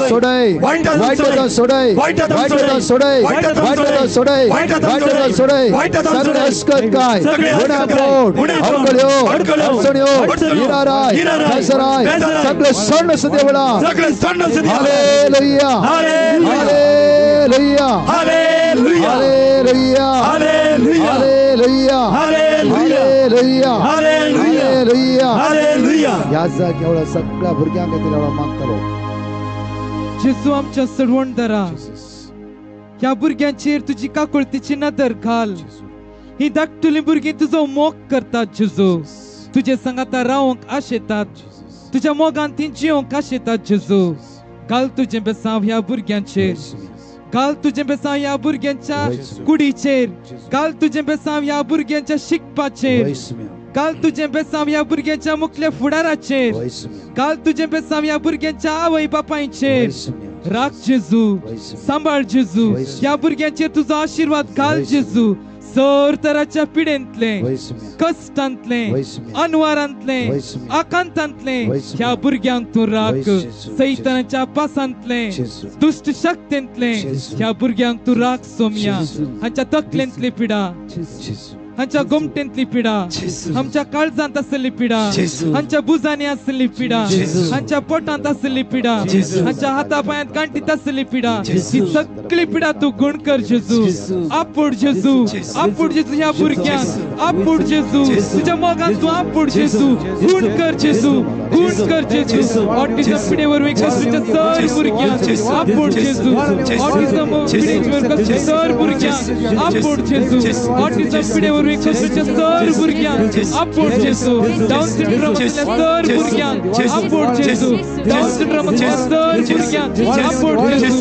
सोडय, वायटांत सोडय, वायटांत सोडय, वायटांत सोडय, वायटांत सोडय. सगळे अस्कत काय उणापोट, अडकळ्यो, अडचण्यो, हिराराय, बेसराय, सगळे सण देवळा. सगळे सण. Hallelujah, hallelujah, hallelujah, hallelujah, hallelujah, hallelujah, hallelujah, hallelujah, hallelujah. ह्या जाग्यार एवढ्या सगळ्या भुरग्यांक खातीर एवढो मागतलो. जेजू आमच्या सडवणदारा, ह्या भुरग्यांचेर तुजी काकुळतीची नदर घाल. ही धाकटुली भुरगीं तुजो मोग करतात जेजू, तुजे सांगाता रावंक आशेतात, तुज्या मोगान ती जिवंक आशेतात जेजू. घाल तुजें बेसांव ह्या भुरग्यांचेर, घाल तुजें बेसांव ह्या भुरग्यांच्या कुडीचेर, घाल तुजें बेसांव ह्या भुरग्यांच्या शिकपाचेर, घाल तुजें बेसांव ह्या भुरग्यांच्या मुखल्या फुडाराचेर, घाल तुजें बेसांव ह्या भुरग्यांच्या आवय बापायचेर. राख जेजू, सांबाळ जेजू, ह्या भुरग्यांचेर तुजो आशिर्वाद घाल जेजू. सर तराच्या पिडेंतले, कश्टांतले, अनवारांतले, आकांतांतले ह्या भुरग्यांक तूं राख. सैतानाच्या पासांतले, दुश्ट शक्तेंतले ह्या भुरग्यांक तूं राख सोम्या. हांच्या तकलेंतली पिडा, हांच्या गोमटेंतली पिडा, आमच्या काळजांत आसली पिडा, हांच्या भुजांनी आसली पिडा, हांच्या पोटांत आसली पिडा, हांच्या हाता पांयांत गांठीत आसली पिडा, ही सगळी पिडा तूं गुण कर जेजू. आपूड जेजू, आपूड जेजू ह्या भुरग्यांक, आपूड जेजू तुझ्या मोगान तूं आपूड जेजू. गुण कर जेजू, गुण कर जेजू. ऑटिझम पिडे वरवीं कसच्या सर भुरग्यांक आपूड जेजू. ऑटिझम पिडेवर कसच्या सर भुरग्यांक आपूड जेजू. ऑटिझम पिडे वरवीं कसच्या सर भुरग्यांक आपूड जेजू. डाऊन सिंड्रोम असलेल्या सर भुरग्यांक आपूड जेजू. डाऊन सिंड्रोम असलेल्या सर भुरग्यांक आपूड जेजू.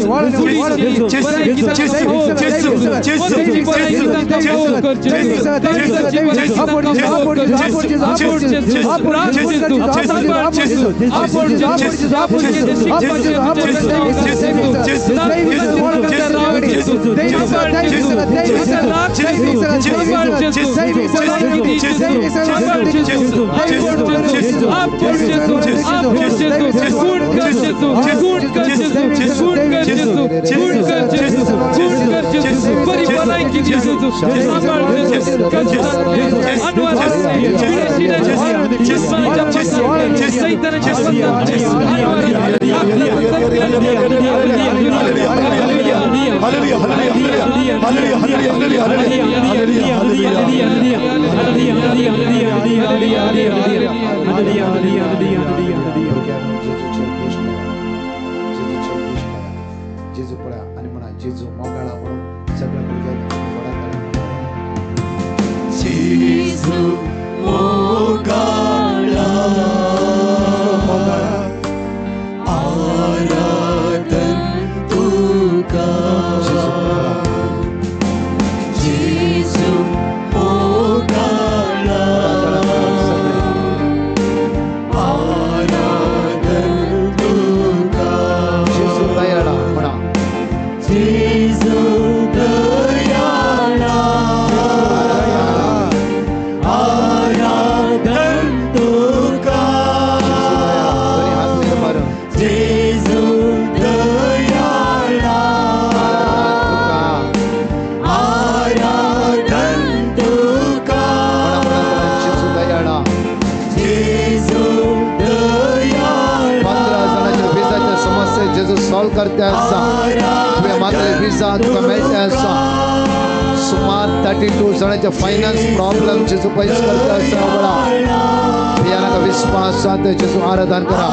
जेजू पळया आनी म्हणा जेजू मोगाळा म्हणून सगळ्या भुरग्यांक जेजू मोगाळा आराधन तुका, जेजू मोगाळा आराधन तुका, जेजू दयाळा म्हणा, जेजू दयाळा आराधन तुका, जेजू दयाळा आराधन तुका, जेजू दयाळा, जेजू दयाळा. 15 जाणांच्या विजाच्या समस्या जेजू सॉल्व करते आसा. तुवें मात्र विजा तुका मेळटे आसा. सुमार 32 जाणांचे फायनान्स प्रॉब्लम जेजू पयस करते आसा. वडा भियानाका विस्वास जेजू आराधन करा.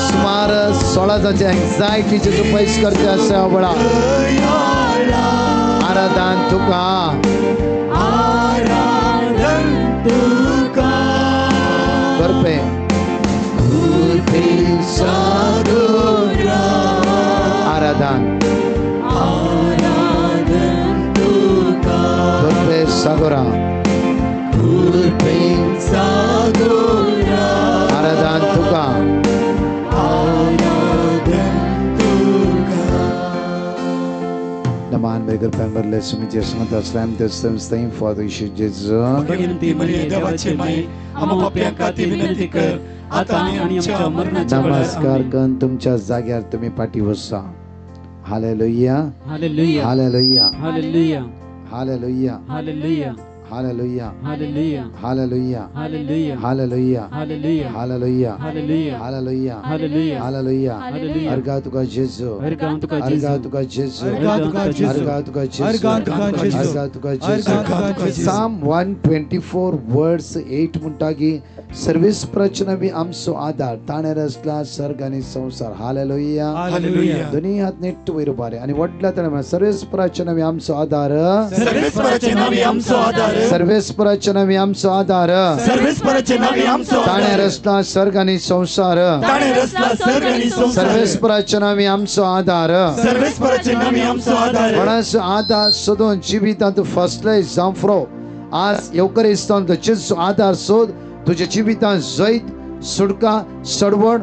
सुमार 16 जाणांचे एन्झायटी जेजू पयस करते आसा. वडा आराधन तुका, आराधन तुका, करपे आराधन, आराधन तुका, करपे सागोरा, कृपे सागोरा, आराधन तुका, आराधन तुका. नमान मेरे पैगंबर सुमित यशवंत अस्लाम देस्तम स्तेम फादर यीशु जेजू. देवाचे माये आम्हा पाप्यांका ती विनंती कर आता आणि आमच्या मरणाच्या वेळार. नमस्कार करून तुमच्या जाग्यार तुम्ही पाठी बसा. Hallelujah, hallelujah, hallelujah, hallelujah, hallelujah, hallelujah, hallelujah, hallelujah, hallelujah, hallelujah, hallelujah, hallelujah, hallelujah, hallelujah, hallelujah, hallelujah, hallelujah. Hallelujah. अर्गा तुका जेजू, अर्गां तुका अर्गा जेजू, तुका जेजू, अर्गां तुका जेजू, अर्गा तुका जेजू, अर्गां तुका जेजू, अर्गा तुका जेजू. अर्गां तुका जेजू. Psalm 124 वर्स 8 म्हणटा की सर्वेस प्रचन बी आमचो आधार, ताणें रचला सर्ग आनी संवसार. Hallelujah, hallelujah. दोनी हात नेट्ट वयर उबारे आनी व्हडल्या ताणें म्हणलें, सर्वेस प्रचन बी आमचो आधार, सर्वेस्पराचे नावे आमचो आधार, सर्वेस्पराचे नावे आमचो आधार, सर्वेस्पराचे नावे आमचो ताणें आधार, रचला सर्ग आनी संवसार, ताणें रचला सर्ग आनी संवसार, सर्वेस्पराचे नावे आमचो आधार. सर्वेस्पराचे नावे आमचो आधार. कोणाचो आधार सोदून जिवितांत फसले जांफ्रो आज येवकर इस्तान जेजू आधार सोद, तुझ्या जिवितांत जैत, सुटका, सडवण,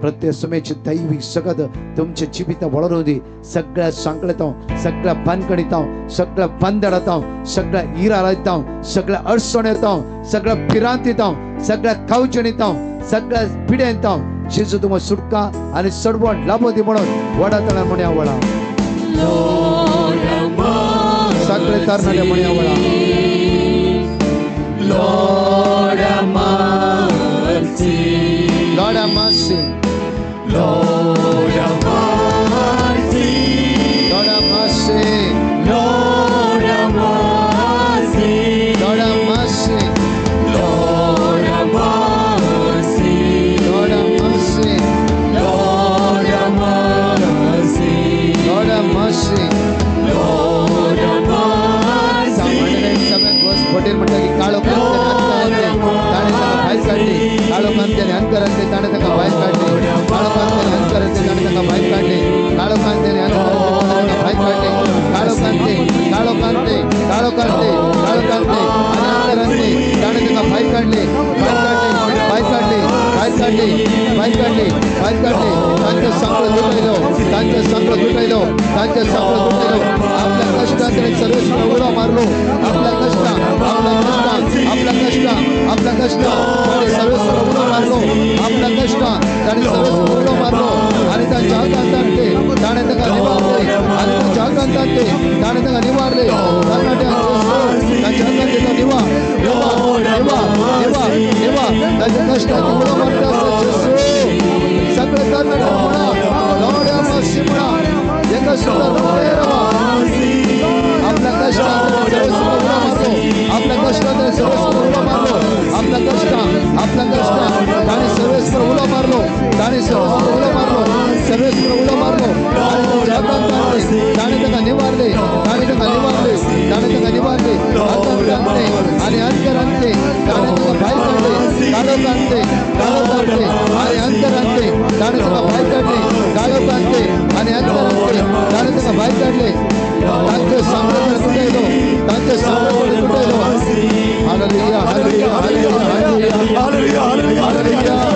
प्रत्येक सुमेची दैवी सगत तुमच्या जिविता वळरून दी. सगळ्या सांकळताव, सगळ्या बांदकणीताव, सगळ्या बंदडाताव, सगळ्या इराळताव, सगळ्या अडचणेताव, सगळ्या भिरांतीताव, सगळ्या खावचणीताव, सगळ्या पिड्यांताव जेजू तुमकां सुटका आनी सडवण लाभो दी म्हणून वडा तळा म्हणया वळा. सगळे तरणाटे म्हणया वळा. Lord have mercy. Lord have mercy. Lord have mercy. Lord have mercy. Lord have mercy. Lord have mercy. Lord have mercy. Lord have mercy. Lord have mercy. Lord have mercy. Lord have mercy. 107 verse 14 म्हणटा की काळो ताणें ताका भायर काडली. काळो कांत्याने अनकर आसले ताणें ताका भायर काडली. काळो कांत्याने अनकर आसले ताणें ताका भायर काडली. काळो कांत्याने अनकर आसले ताणें ताका भायर काडली. काळो कांते, काळो कांते, काळो कांते, काळो कांते आनी अनकर आसले ताणें ताका भायर काडली. भायर काडली, भायर काडली, भायर काडली, भायर काडली, भायर काडली. तांचे सांकळ तुटयलो, तांचे सांकळ तुटयलो, तांचे सांकळ तुटयलो. आपल्या कष्टांत सर्वेश्वर उडो मारलो. आपल्या कष्टां, आपल्या कष्टां, आपल्या कष्टां, आपल्या कष्टां ताणें सर्वेश्वर उडो मारलो. आपल्या कष्टां ताणें सर्वेश्वर उडो मारलो आनी तांच्या आकांतान ते ताणें ताका निवारले. आनी तांच्या आकांतान ते ताणें ताका निवारले. तरणाट्यांक तांच्या आकांतान निवा, निवा, निवा, निवा, निवा. तांच्या कष्टांत उडो मारता आसता जेजू. सगळे तरणाटे म्हणा लॉर्ड have mercy म्हणा. एका सुद्दां रावा. आपल्या कष्टांत सर्वेश्वर उडो मारलो. आपल्या कष्टांत सर्वेश्वर उडो मारलो. आपल्या कष्टां, आपल्या कष्टां ताणें सर्वेश्वर उडो मारलो. ताणें सर्वेश्वर उडो मारलो. सर्वेश्वर उडो मारलो आनी तांच्या आकांतान ताणें ताका निवारले. ताणें ताका निवारले. ताणें ताका निवारले. आकांतान आनी अंतरांतले ताणें ताका भायर काडले. काळो कांते, काळो कांते आनी अंतरांतले ताणें ताका भायर काडले. काळो कांते आनी अंतरांतले ताणें ताका भायर काडले. तांचे साम्राज्य तुटयलो. तांचे साम्राज्य तुटयलो. Hallelujah, hallelujah, hallelujah, hallelujah, hallelujah, hallelujah.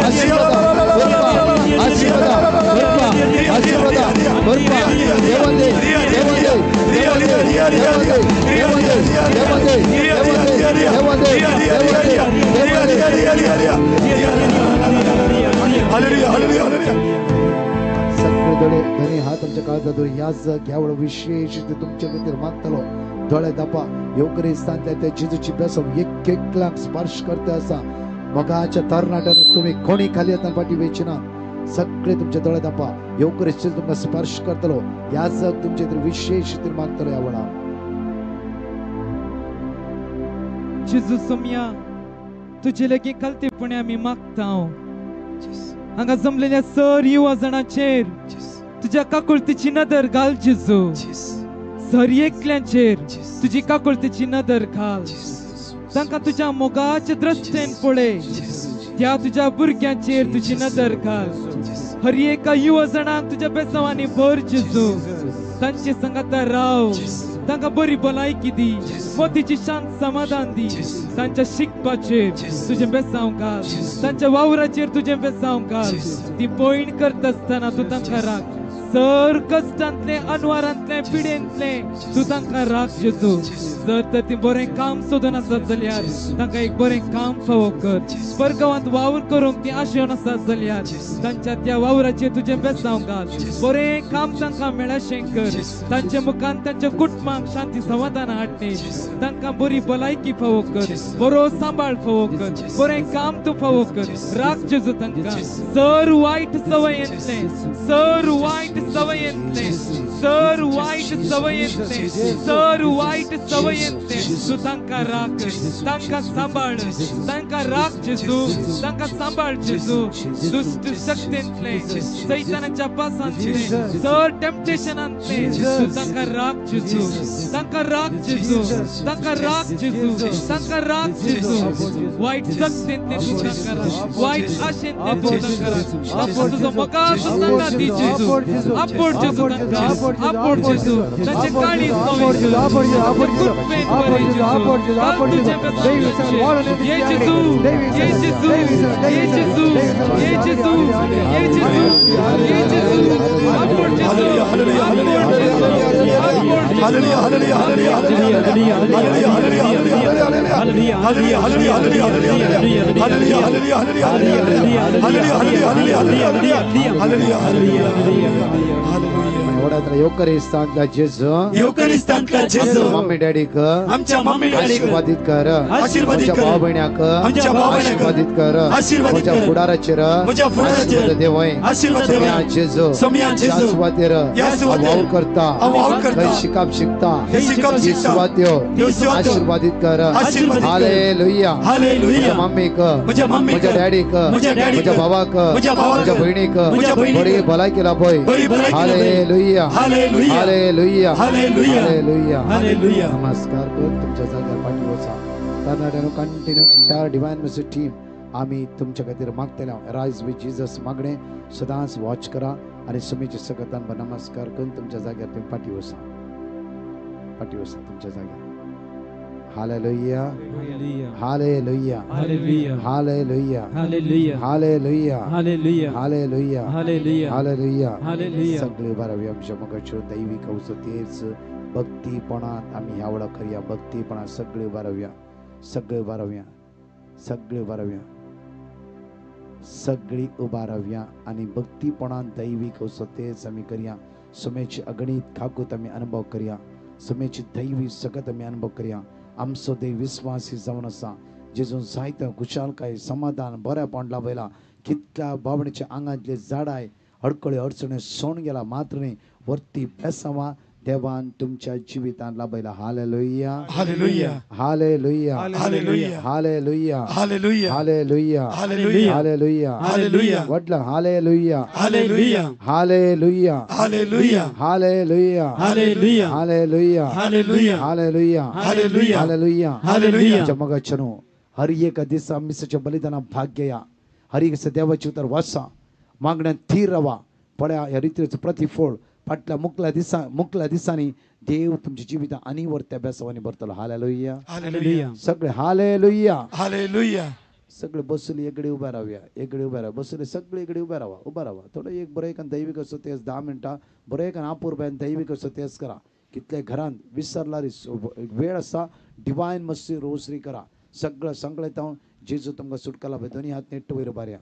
आशीर्वाद, आशीर्वाद, देवांदे, देवांदे, देवांदे, देवांदे, देवांदे, देवांदे, देवांदे, देवांदे, देवांदे. सगळे दोळे धनी हात आमच्या काळजात धरून ह्याच घ्यावळ विशेष तुमच्या खातीर मागतलो. दोळे दापा येवकरिस्तांतल्या त्या जेजूची बेसव एक एकलाक स्पर्श करता आसा. मोगाच्या तरणाट्यान तुमी कोणी खाली येतना फाटी वेची ना. सगळे तुमच्या दोळे दापा येवकरिस्त तुमकां स्पर्श करतलो. ह्या जग तुमचे खातीर विशेष मागतलो ह्या वेळार. जेजू सोमया, तुजे लागीं खालतेपणी आमी मागता. हांगा जमलेल्या सर युवा जाणांचेर तुज्या काकुळतीची नदर घाल जेजू. सर एकल्यांचेर तुजी काकुळतीची नदर घाल. तांकां तुज्या मोगाचे दृश्टेन पळय. त्या तुज्या भुरग्यांचेर तुजी नदर घाल. हर एका युवा जाणांक तुज्या बेसांवांनी भर जेजू. तांचे संगाता राव. तांकां बरी भलायकी दी. मोतीची शांत समाधान दी. तांच्या शिकपाचेर तुजें बेसांव घाल. तांच्या वावराचेर तुजें बेसांव घाल. ती पयण करता आसतना तूं तांकां राख. सर कश्टांतले, अनवारांतले, पिडेंतले तूं तांकां राख जेजू. जर तर ती बरें काम सोदून आसत जाल्यार तांकां एक बरें काम फावो कर. परगांवांत वावर करूंक ती आशेवन आसत जाल्यार तांच्या त्या वावराचेर तुजें बेसांव घाल. बरें काम तांकां मेळशें कर. तांच्या मुखान तांच्या कुटुंबाक शांती समाधान हाडली. तांकां बरी भलायकी फावो कर. बरो सांबाळ फावो कर. बरें काम तूं फावो कर. राख जेजू तांकां. सर वायट सवयेंतले, सर वायट सवयेंतले सर वायट सवयेंतले सर वायट सवयेंतले तूं तांकां राख तांकां सांबाळ तांकां राख जेजू तांकां सांबाळ जेजू दुश्ट शक्तेंतले सैतानाच्या पासांतले सर टेम्पटेशनांतले तूं तांकां राख जेजू तांकां राख जेजू तांकां राख जेजू तांकां राख जेजू वायट शक्तेंतले तूं तांकां राख वायट आशेंतले तूं तांकां राख तांकां तुजो मोगाचो सांगात दी जेजू आपोड जेजू तांकां आपोड जेजू तांचे काळीज नवें कर ये जेजू ये जेजू ये जेजू ये जेजू ये जेजू ये जेजू आपोड जेजू hallelujah hallelujah hallelujah hallelujah hallelujah hallelujah hallelujah hallelujah hallelujah hallelujah hallelujah hallelujah hallelujah. येवकरिस्तांतला जेजू येवकरिस्तांतला जेजू मम्मी डॅडीक आमच्या मम्मी डॅडीक आशीर्वादित कर आशीर्वादित कर भाव भयण्याक आमच्या भाव भयण्याक आशीर्वादित कर आशीर्वादित म्हज्या कर फुडाराचेर म्हज्या फुडाराचेर देवय आशीर्वाद देवय जेजू सोमया जेजू सुवातेर ह्या सुवातेर वावर करता हांव वावर करता थंय शिकप शिकता थंय शिकप ही शिकता सुवात्यो ह्यो सुवात्यो आशीर्वादित कर आशीर्वादित कर. हालेलुया हालेलुया म्हज्या मम्मीक म्हज्या मम्मीक म्हज्या डॅडीक म्हज्या डॅडीक म्हज्या भावाक म्हज्या भावाक म्हज्या भयणीक म्हज्या भयणीक बरी भलायकी लाभय बरी भलायकी लाभय. Hallelujah hallelujah hallelujah hallelujah hallelujah hallelujah. नमस्कार करून तुमच्या जाग्यार फाटी वचा. तरणाट्यांनो continue entire divine mercy team आमी तुमच्या खातीर मागतले. रायज विथ जीजस मागणें सदांच वॉच करा आनी सुमीच्या सकतान नमस्कार करून तुमच्या जाग्यार तुमी फाटी वचा फाटी वचा तुमच्या जाग्यार. Hallelujah hallelujah hallelujah hallelujah hallelujah hallelujah hallelujah hallelujah hallelujah hallelujah. Hallelujah. सगळे बारावी आमच्या मगाच्यो दैविक औषधेच भक्तीपणात आम्ही ह्या वेळा करूया. भक्तीपणात सगळे बाराव्या सगळे बाराव्या सगळे बाराव्या सगळी उबाराव्या आणि भक्तीपणान दैविक औषधेच आम्ही करूया. सुमेची अगणित खाकूत आम्ही अनुभव करूया. सुमेची दैवी सकत आम्ही अनुभव करूया. आमचो देव विस्वासी जावन आसा जेजून जायते खुशालकाय समाधान बरेपण लाभयला. कितल्या बावणीच्या आंगांतले झाडाय अडकळे अडचणे सोण गेला मात्र न्ही वरती बेसावा देवान तुमच्या जिवितान लाभयला. Hallelujah hallelujah hallelujah hallelujah hallelujah hallelujah hallelujah hallelujah hallelujah hallelujah. वडला hallelujah hallelujah hallelujah hallelujah hallelujah hallelujah hallelujah hallelujah hallelujah hallelujah hallelujah hallelujah. मगाचनो हर एका दिसा मिसाच्या बलिदाना भाग घेया. हर एक देवाची उतर वाचा मागण्यात थीर रावा. पळया ह्या रितीचो प्रतिफळ फाटल्या मुकल्या दिसांनी देव तुमच्या जिवितां आनी वरत्या बेसावांनी भरतलो. हालेलुया हालेलुया सगळे हालेलुया हालेलुया. सगळे बसले एकडे उभे रावया एकडे उभे राव बसले सगळे इकडे उभे रावा उभा रावा. थोडं एक बरें एकान दैवीक असो तेज 10 मिनटां बरें एकान आपुरबायन दैवीक असो तेज करा. कितले घरांत विसरला वेळ आसा डिवायन मस्ती रोसरी करा. सगळं संकळयता जेजू तुमकां सुटका लाभय. दोनी हात नेट्ट वयर उबारया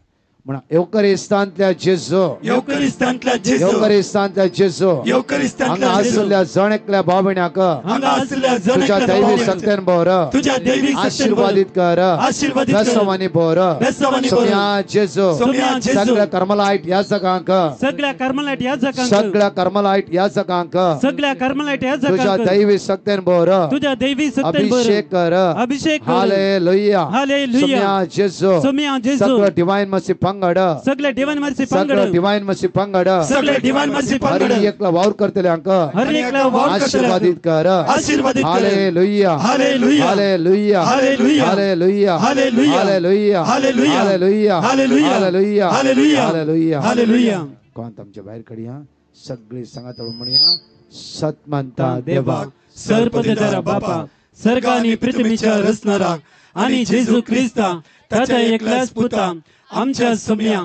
म्हणा येवकरिस्तांतल्या जेजू येवकरिस्तांतल्या जेजू येवकरिस्तांतल्या जेजू येवकरिस्तांतल्या हांगा आशिल्ल्या जण एकल्या भाव भयण्याक हांगा आशिल्ल्या जण तुझ्या एकल्या दैवी शक्तेन भर तुझ्या दैवी शक्तेन आशीर्वादित कर आशीर्वादित कर बेसावांनी भर बेसावांनी भर सोम्या जेजू सोम्या जेजू सगळ्या कर्मलायट याजकांक सगळ्या कर्मलायट याजकांक सगळ्या कर्मलायट याजकांक सगळ्या कर्मलायट तुझ्या याजकांक दैवी शक्तेन भर तुझ्या दैवी शक्तेन भर अभिषेक कर अभिषेक कर हालेलुया हालेलुया सोम्या जेजू सोम्या जेजू सगळं डिवाइन मसी पंगड सगळे डिवाइन मर्सी सगळं पंगड डिवाइन मसी पंगड सगळे डिवाइन मर्सी पंगड हर एकला वावर करतले अंक हर एकला वावर आशीर्वादित कर आशीर्वादित कर hallelujah hallelujah hallelujah hallelujah hallelujah hallelujah hallelujah hallelujah hallelujah hallelujah hallelujah hallelujah hallelujah hallelujah. कोण तुमच्या बाहेर कडया सगळी सांगात म्हणया सतमंता देवा सर्पदरा बापा सर्ग आणि पृथ्वीच्या रचणारा आणि जेजू ख्रिस्ता ताच्या एकल्याच पुता आमच्या सोम्या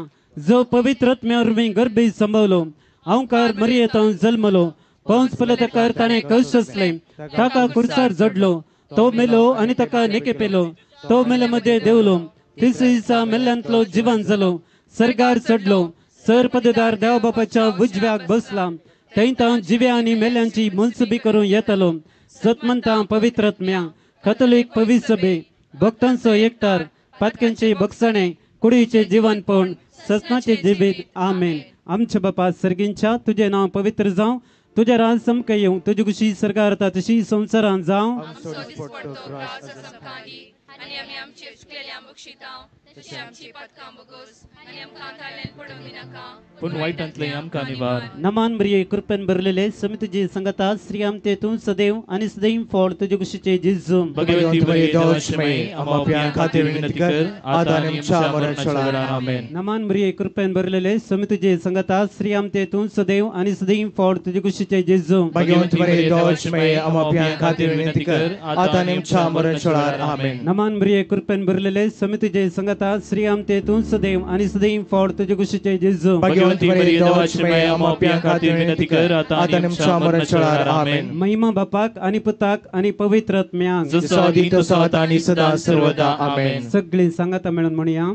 जो पवित्र आत्म्या गर्भी संभवलो अंकार मरियेंत जल्मलो पौंस पलतकार ताणें कश्ट असले ताका कुर्सार जडलो तो मेलो आनी ताका नेके पेलो तो मेले मध्ये देवलो तिसऱ्या दिसा मेल्ल्यांतलो जिवन जालो सर्गार चडलो सर पददार देव बापाच्या उजव्याक बसला थंय तो जिव्या आनी मेल्यांची मनसुबी करून येतलो. सतमंता पवित्र आत्म्या कथोलीक पवित्र सभे भक्तांचो एकतार पातक्यांचे बक्षणे कुडीचे जीवनपण ससनाचे जिवीत. आमेन. आमच्या बापा सर्गींच्या तुजें नांव पवित्र जावं, तुजें राज सामकें येवं, तुजी खुशी सरकार जाता तशी संवसारांत जावं. पूण वायटांतलें आमकां निवार. नमान मरिये कृपेन भरलेले समी तुजी संगता, स्त्रियां ते तूं सदैव आनी सदैव फळ तुजे कुशीचे जेजू. भगवती मरिये देवाची माई, आम्हा पाप्यां खातीर विनंती कर, आतां आनी आमच्या मरणाच्या वेळार. आमेन. नमान मरिये कृपेन भरलेले समी तुजी संगता, स्त्रियां ते तूं सदैव आनी सदैव फळ तुजे कुशीचे जेजू. भगवती मरिये देवाची माई, आम्हा पाप्यां खातीर विनंती कर, आतां आनी आमच्या मरणाच्या वेळार. आमेन. नमान मरिये कृपेन भरलेले समी तुजी संगता, स्त्रियां ते तूं सदैव आनी सदैव फळ तुजे कुशीचे जेजू. भगवती मरिये देवाची माई, आम्हा पाप्यां खातीर विनंती कर, आतां आनी आमच्या मरणाच्या वेळार. आमेन. महिमा बापाक आनी पुताक आनी पवित्र आत्म्याक, जसो आदी तसो आतां आनी सदा सर्वदा. आमेन. सगळीं सांगाता मेळून म्हणया.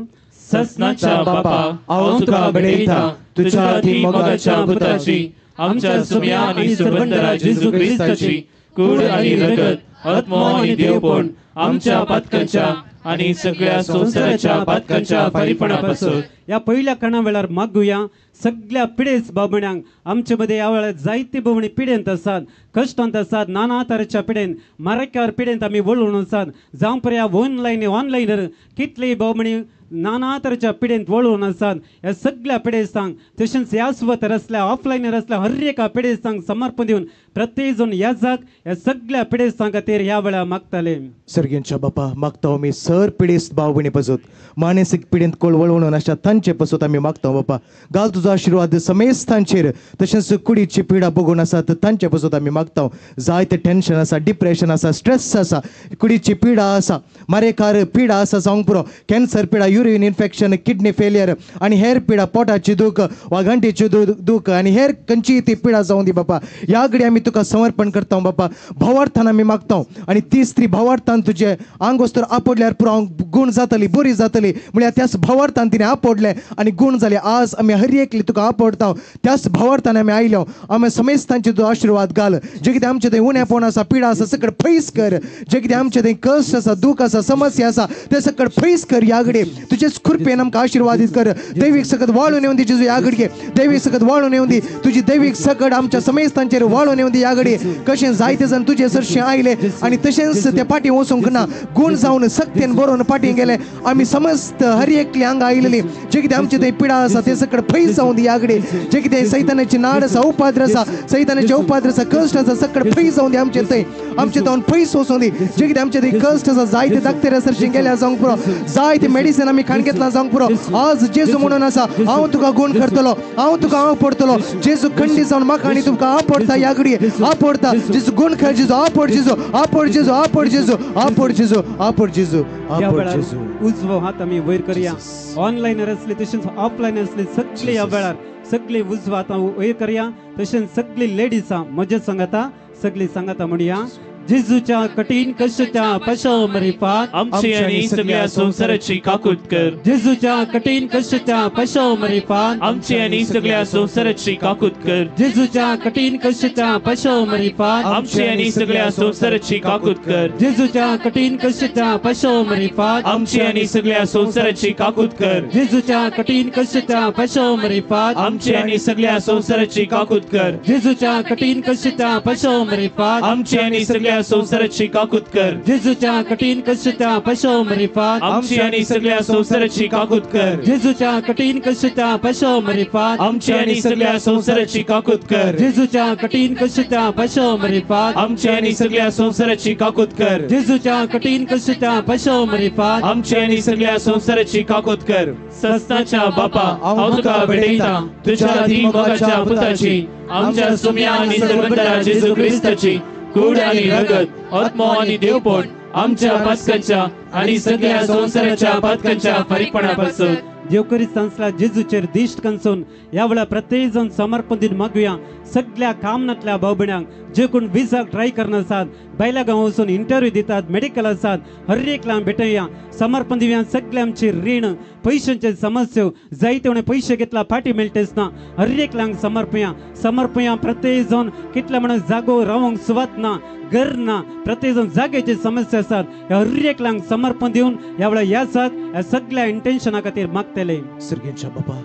ससनाच्या बापा, हांव तुका भेटयता तुझ्या अती मोगाच्या पुताची, आमच्या सुम्या आनी सुरबंदरा जेजू क्रिस्ताची कूड आनी रगत, आत्मो आनी देवपण आमच्या पातकांच्या आनी सगळ्या संवसाराच्या पातकांच्या फारीपणापासून. ह्या पयल्या कणा वेळार मागुया सगळ्या पिडेस्त बाबण्यांक. आमचे मदें ह्या वेळार जायते भोवणी पिडेंत आसात, कश्टांत आसात, नाना तरेच्या पिडेन, मारक्यार पिडेंत आमी वळून आसात. जावं पर्या ऑनलायन ऑनलायनर कितलेय भोवणी नाना तरेच्या पिडेंत वळून आसात. ह्या सगळ्या पिडेस्तांक तशेंच ह्या सुवातेर आसल्या ऑफलायनर आसल्या हर एका पिडेस्तांक समर्पण दिवन प्रत्येक जण ह्या जाग ह्या सगळ्या पिडेस्तां खातीर ह्या वेळार मागताले. सर्गींच्या बापा, मागता आमी सर पिडेस्त भाव भयणी पासत, मानसीक पिडेंत कोळ वळवळून आसा तांचे पासत आमी मागता बापा. घाल तुजो आशिर्वाद समेस्तांचेर, तशेंच कुडीची पिडा बघून आसात तांचे पासत आमी मागता. जायते टेन्शन आसा, डिप्रेशन आसा, स्ट्रेस आसा, कुडीची पिडा आसा, मारेकार पिडा आसा जावंक पुरो, कॅन्सर पिडा, युरिन इन्फेक्शन, किडनी फेलियर आनी हेर पिडा, पोटाची दूख वा घांटीची दूख आनी हेर खंयचीय ती पिडा जावं दी बापा. ह्या घडी आमी तुका समर्पण करता बापा. भावार्थान आमी मागता आनी ती स्त्री भावार्थान तुजे आंग वस्त्र आपडल्यार पुरो गुण जातली, बरी जातली म्हळ्यार त्याच भावार्थान तिणें आपडलें आनी गुण जाले. आज आमी हर एकली तुका आपडता, त्याच भावार्थान आमी आयलो. आमी समेस्तांचे तुजो आशिर्वाद घाल. जे कितें आमचें थंय उणेपण आसा, पिडा आसा, सकड पयस कर. जे कितें आमचें थंय कश्ट आसा, दूख आसा, समस्या आसा, ते सकड पयस कर. ह्या घडये तुजेच कृपेन आमकां आशिर्वादीत कर. दैवीक सकत वाळून येवन दी जेजू. ह्या घडये दैवीक सकत वाळून येवन दी. तुजी दैवीक सकट आमच्या समेस्तांचेर वाळून येवन दी. ह्या घडये कशें जायते जाण तुजे सरशें आयले आनी तशेंच ते फाटीं वचूंक ना, गुण जावन सक्तेन बरोवन फाटीं गेले. आमी समस्त हर एकली हांगा आयलेली जे कितें आमचे थंय पिडा आसा ते सकड पयस जावन दी. ह्या घडये जे कितें सैतानाची नाड आसा, उपाद्र आसा, सैतानाचे उपाद्र आसा, कश्ट आसा, सकड पयस जावन दी. आमचे थंय आमचे तावन पयस वचून दी. जे कितें आमचे थंय कश्ट आसा, जायते दाक्तेर सरशें गेल्या जावंक पुरो, जायते मेडिसिन आमी खाण घेतला जावंक पुरो. आज जेजू म्हणून आसा, हांव तुका गुण करतलो, हांव तुका आपडतलो. जेजू खंडीत जावन म्हाका आनी तुमकां आपडता. ह्या घडये आपडता. जेजू गुण कर, जेजू आपड, जेजू आपड, जेजू आपड, जेजू आपड, जेजू आपड, जेजू आपड, जेजू. उजवो हात आमी वयर करया. ऑनलायनर आसले तशेंच ऑफलायन आसले सगळे ह्या वेळार सगळे उजवो हात वयर करया. तशेंच सगळी लेडीजां म्हज्या सांगाता सगळी सांगाता म्हणया. जेजूच्या कठीण कश्टाच्या पशव मरिफात आमची आनी सगळ्या संवसाराची काकूत कर. जेजूच्या कठीण कश्टाच्या पशव मरिफात आमची आनी सगळ्या संवसाराची काकूत कर. जेजूच्या कठीण कश्टाच्या पशव मरिफात आमची आनी सगळ्या संवसाराची काकूत कर. जेजूच्या कठीण कश्टाच्या पशव मरिफात आमची आनी सगळ्या संवसाराची काकूत कर. जेजूच्या कठीण कश्टाच्या पशव मरिफात आमची आनी सगळ्या संवसाराची काकूत कर. जेजूच्या कठीण कश्टाच्या पशव मरिफात आमची आनी सगळ्या संवसाराची काकूत कर. जेजूच्या कठीण कश्टाच्या पशव मरिफात आमची आनी सगळ्या संवसाराची काकूत कर. जेजूच्या कठीण कश्टाच्या पशव मरिफात आमची आनी सगळ्या संवसाराची काकूत कर. जेजूच्या कठीण कश्टाच्या पशव मरिफात आमची आनी सगळ्या संवसाराची काकूत कर. जेजूच्या कठीण कश्टाच्या पशव मरिफात आमची आनी सगळ्या संवसाराची काकूत कर. सस्नाच्या बापा, हांव तुका भेटयता तुझ्या अती मोगाच्या पुताची, आमच्या सुम्या आनी सर्वंतरा जेजू क्रिस्ताची कूड आनी रगत, आत्मो आनी देवपण आमच्या पातकांच्या आनी सगळ्या संवसाराच्या पातकांच्या फारीकपणापासून. देवकरी संस्था जेजूचेर दिश्ट कनसून ह्या वेळार प्रत्येक जण समर्पण दिवन मागुया. सगळ्या कामनांतल्या भाव भयणांक जे कोण विजाक ट्राय करना आसात, बायल्या गांव वचून इंटरव्यू दितात, मेडिकल आसात, हर एकल्याक भेटया समर्पण दिवया. सगळे आमचे रीण, पयशांचे समस्यो, जायते उणें पयशे घेतला फाटी मेळटेच ना, हर एकल्याक समर्पया समर्पया. प्रत्येक जण कितले म्हणून जागो रावंक सुवात ना, घर ना, प्रत्येक जण जागेची समस्या आसात, ह्या हर एकल्याक समर्पण दिवन ह्या वेळार ह्या जाग ह्या सगळ्या इंटेन्शना खातीर मागतले. सर्गेच्या बाबा,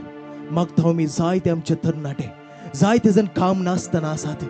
मागता आमी जायते आमचे तरणाटे जायते जण काम नासतना आसात.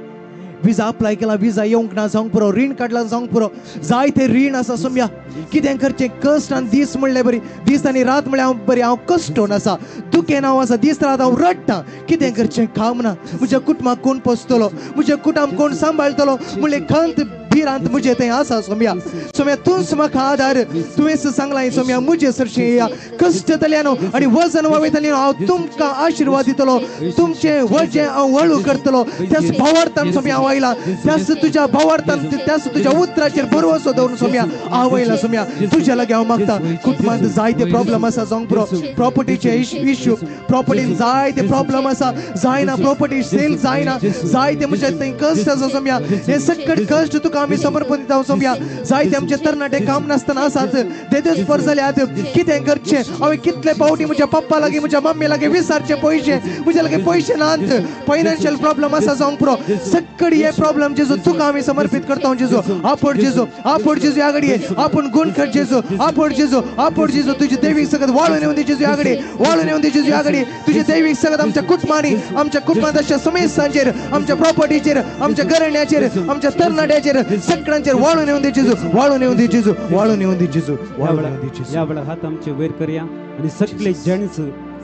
विजा अप्लाय केला, विजा येवंक ना जावंक पुरो, रीण काडला जावंक पुरो, जायते रीण आसा सोम्या. कितें करचें? कश्ट आनी दीस म्हणले बरी, दीस आनी रात म्हणल्यार हांव बरी, हांव कश्टोन आसा, दुखेन हांव आसा, दीस रात हांव रडटा. कितें करचें? काम ना. म्हज्या कुटुंबाक कोण पोसतलो, म्हज्या कुटुंब कोण सांबाळटलो म्हणले खंत भिरांत म्हजे थंय आसा सोम्या. सोम्या तूंच म्हाका आदार, तुवेंच सांगलां सोम्या म्हजे सरशीं येया, कश्टतल्यान आनी वजन वावयतल्यान हांव तुमकां आशिर्वाद दितलो, तुमचें वजें हांव वळू करतलो. त्याच भावार्थान सोम्या हांव आयला, त्याच तुज्या भावार्थान, त्याच तुज्या उतराचेर भरवसो दवरून सोम्या हांव आयला. सोम्या तुज्या लागीं हांव मागता. कुटुंबांत जायते प्रॉब्लम आसा जावंक पुरो, प्रॉपर्टीचे इश्यू, प्रॉपर्टीन जायते प्रॉब्लम आसा, जायना प्रॉपर्टी सेल जायना, जायते म्हजे थंय कश्ट आसा सोम्या. हे सकट कश्ट तुका आमी समर्पण दिता सोम्या. जायते आमचे तरणाटे काम नासतना आसात, देदेस्पर जाल्यात. कितें करचें? हांवें कितले फावटी म्हज्या पप्पा लागीं, म्हज्या मम्मी लागीं विचारचे पयशे, म्हज्या लागीं पयशे नात, फायनान्शियल प्रॉब्लम आसा जावंक पुरो. सकट हे प्रॉब्लम जेजू तुका आमी समर्पीत करता जेजू. आपोड जेजू, आपोड जेजू ह्या घडये, आपूण गुण कर जेजू, आपोड जेजू, आपोड जेजू. तुजी दैवीक सगळं वाळून येवन दी जेजू ह्या घडये, वाळून येवन दी जेजू ह्या घडये. तुजी दैवीक सगळं आमच्या कुटुंबांनी, आमच्या कुटुंबांत अशा समेस्तांचेर, आमच्या प्रॉपर्टीचेर, आमच्या घराण्याचेर, आमच्या तरणाट्याचेर, सगळ्यांचेर वाळून येवन दी जेजू, वाळून येवन दी जेजू, वाळून येवन दी जेजू, वाळून येवन दी जेजू. या वेळा हात आमचे वयर करया आनी सगळे जेंट्स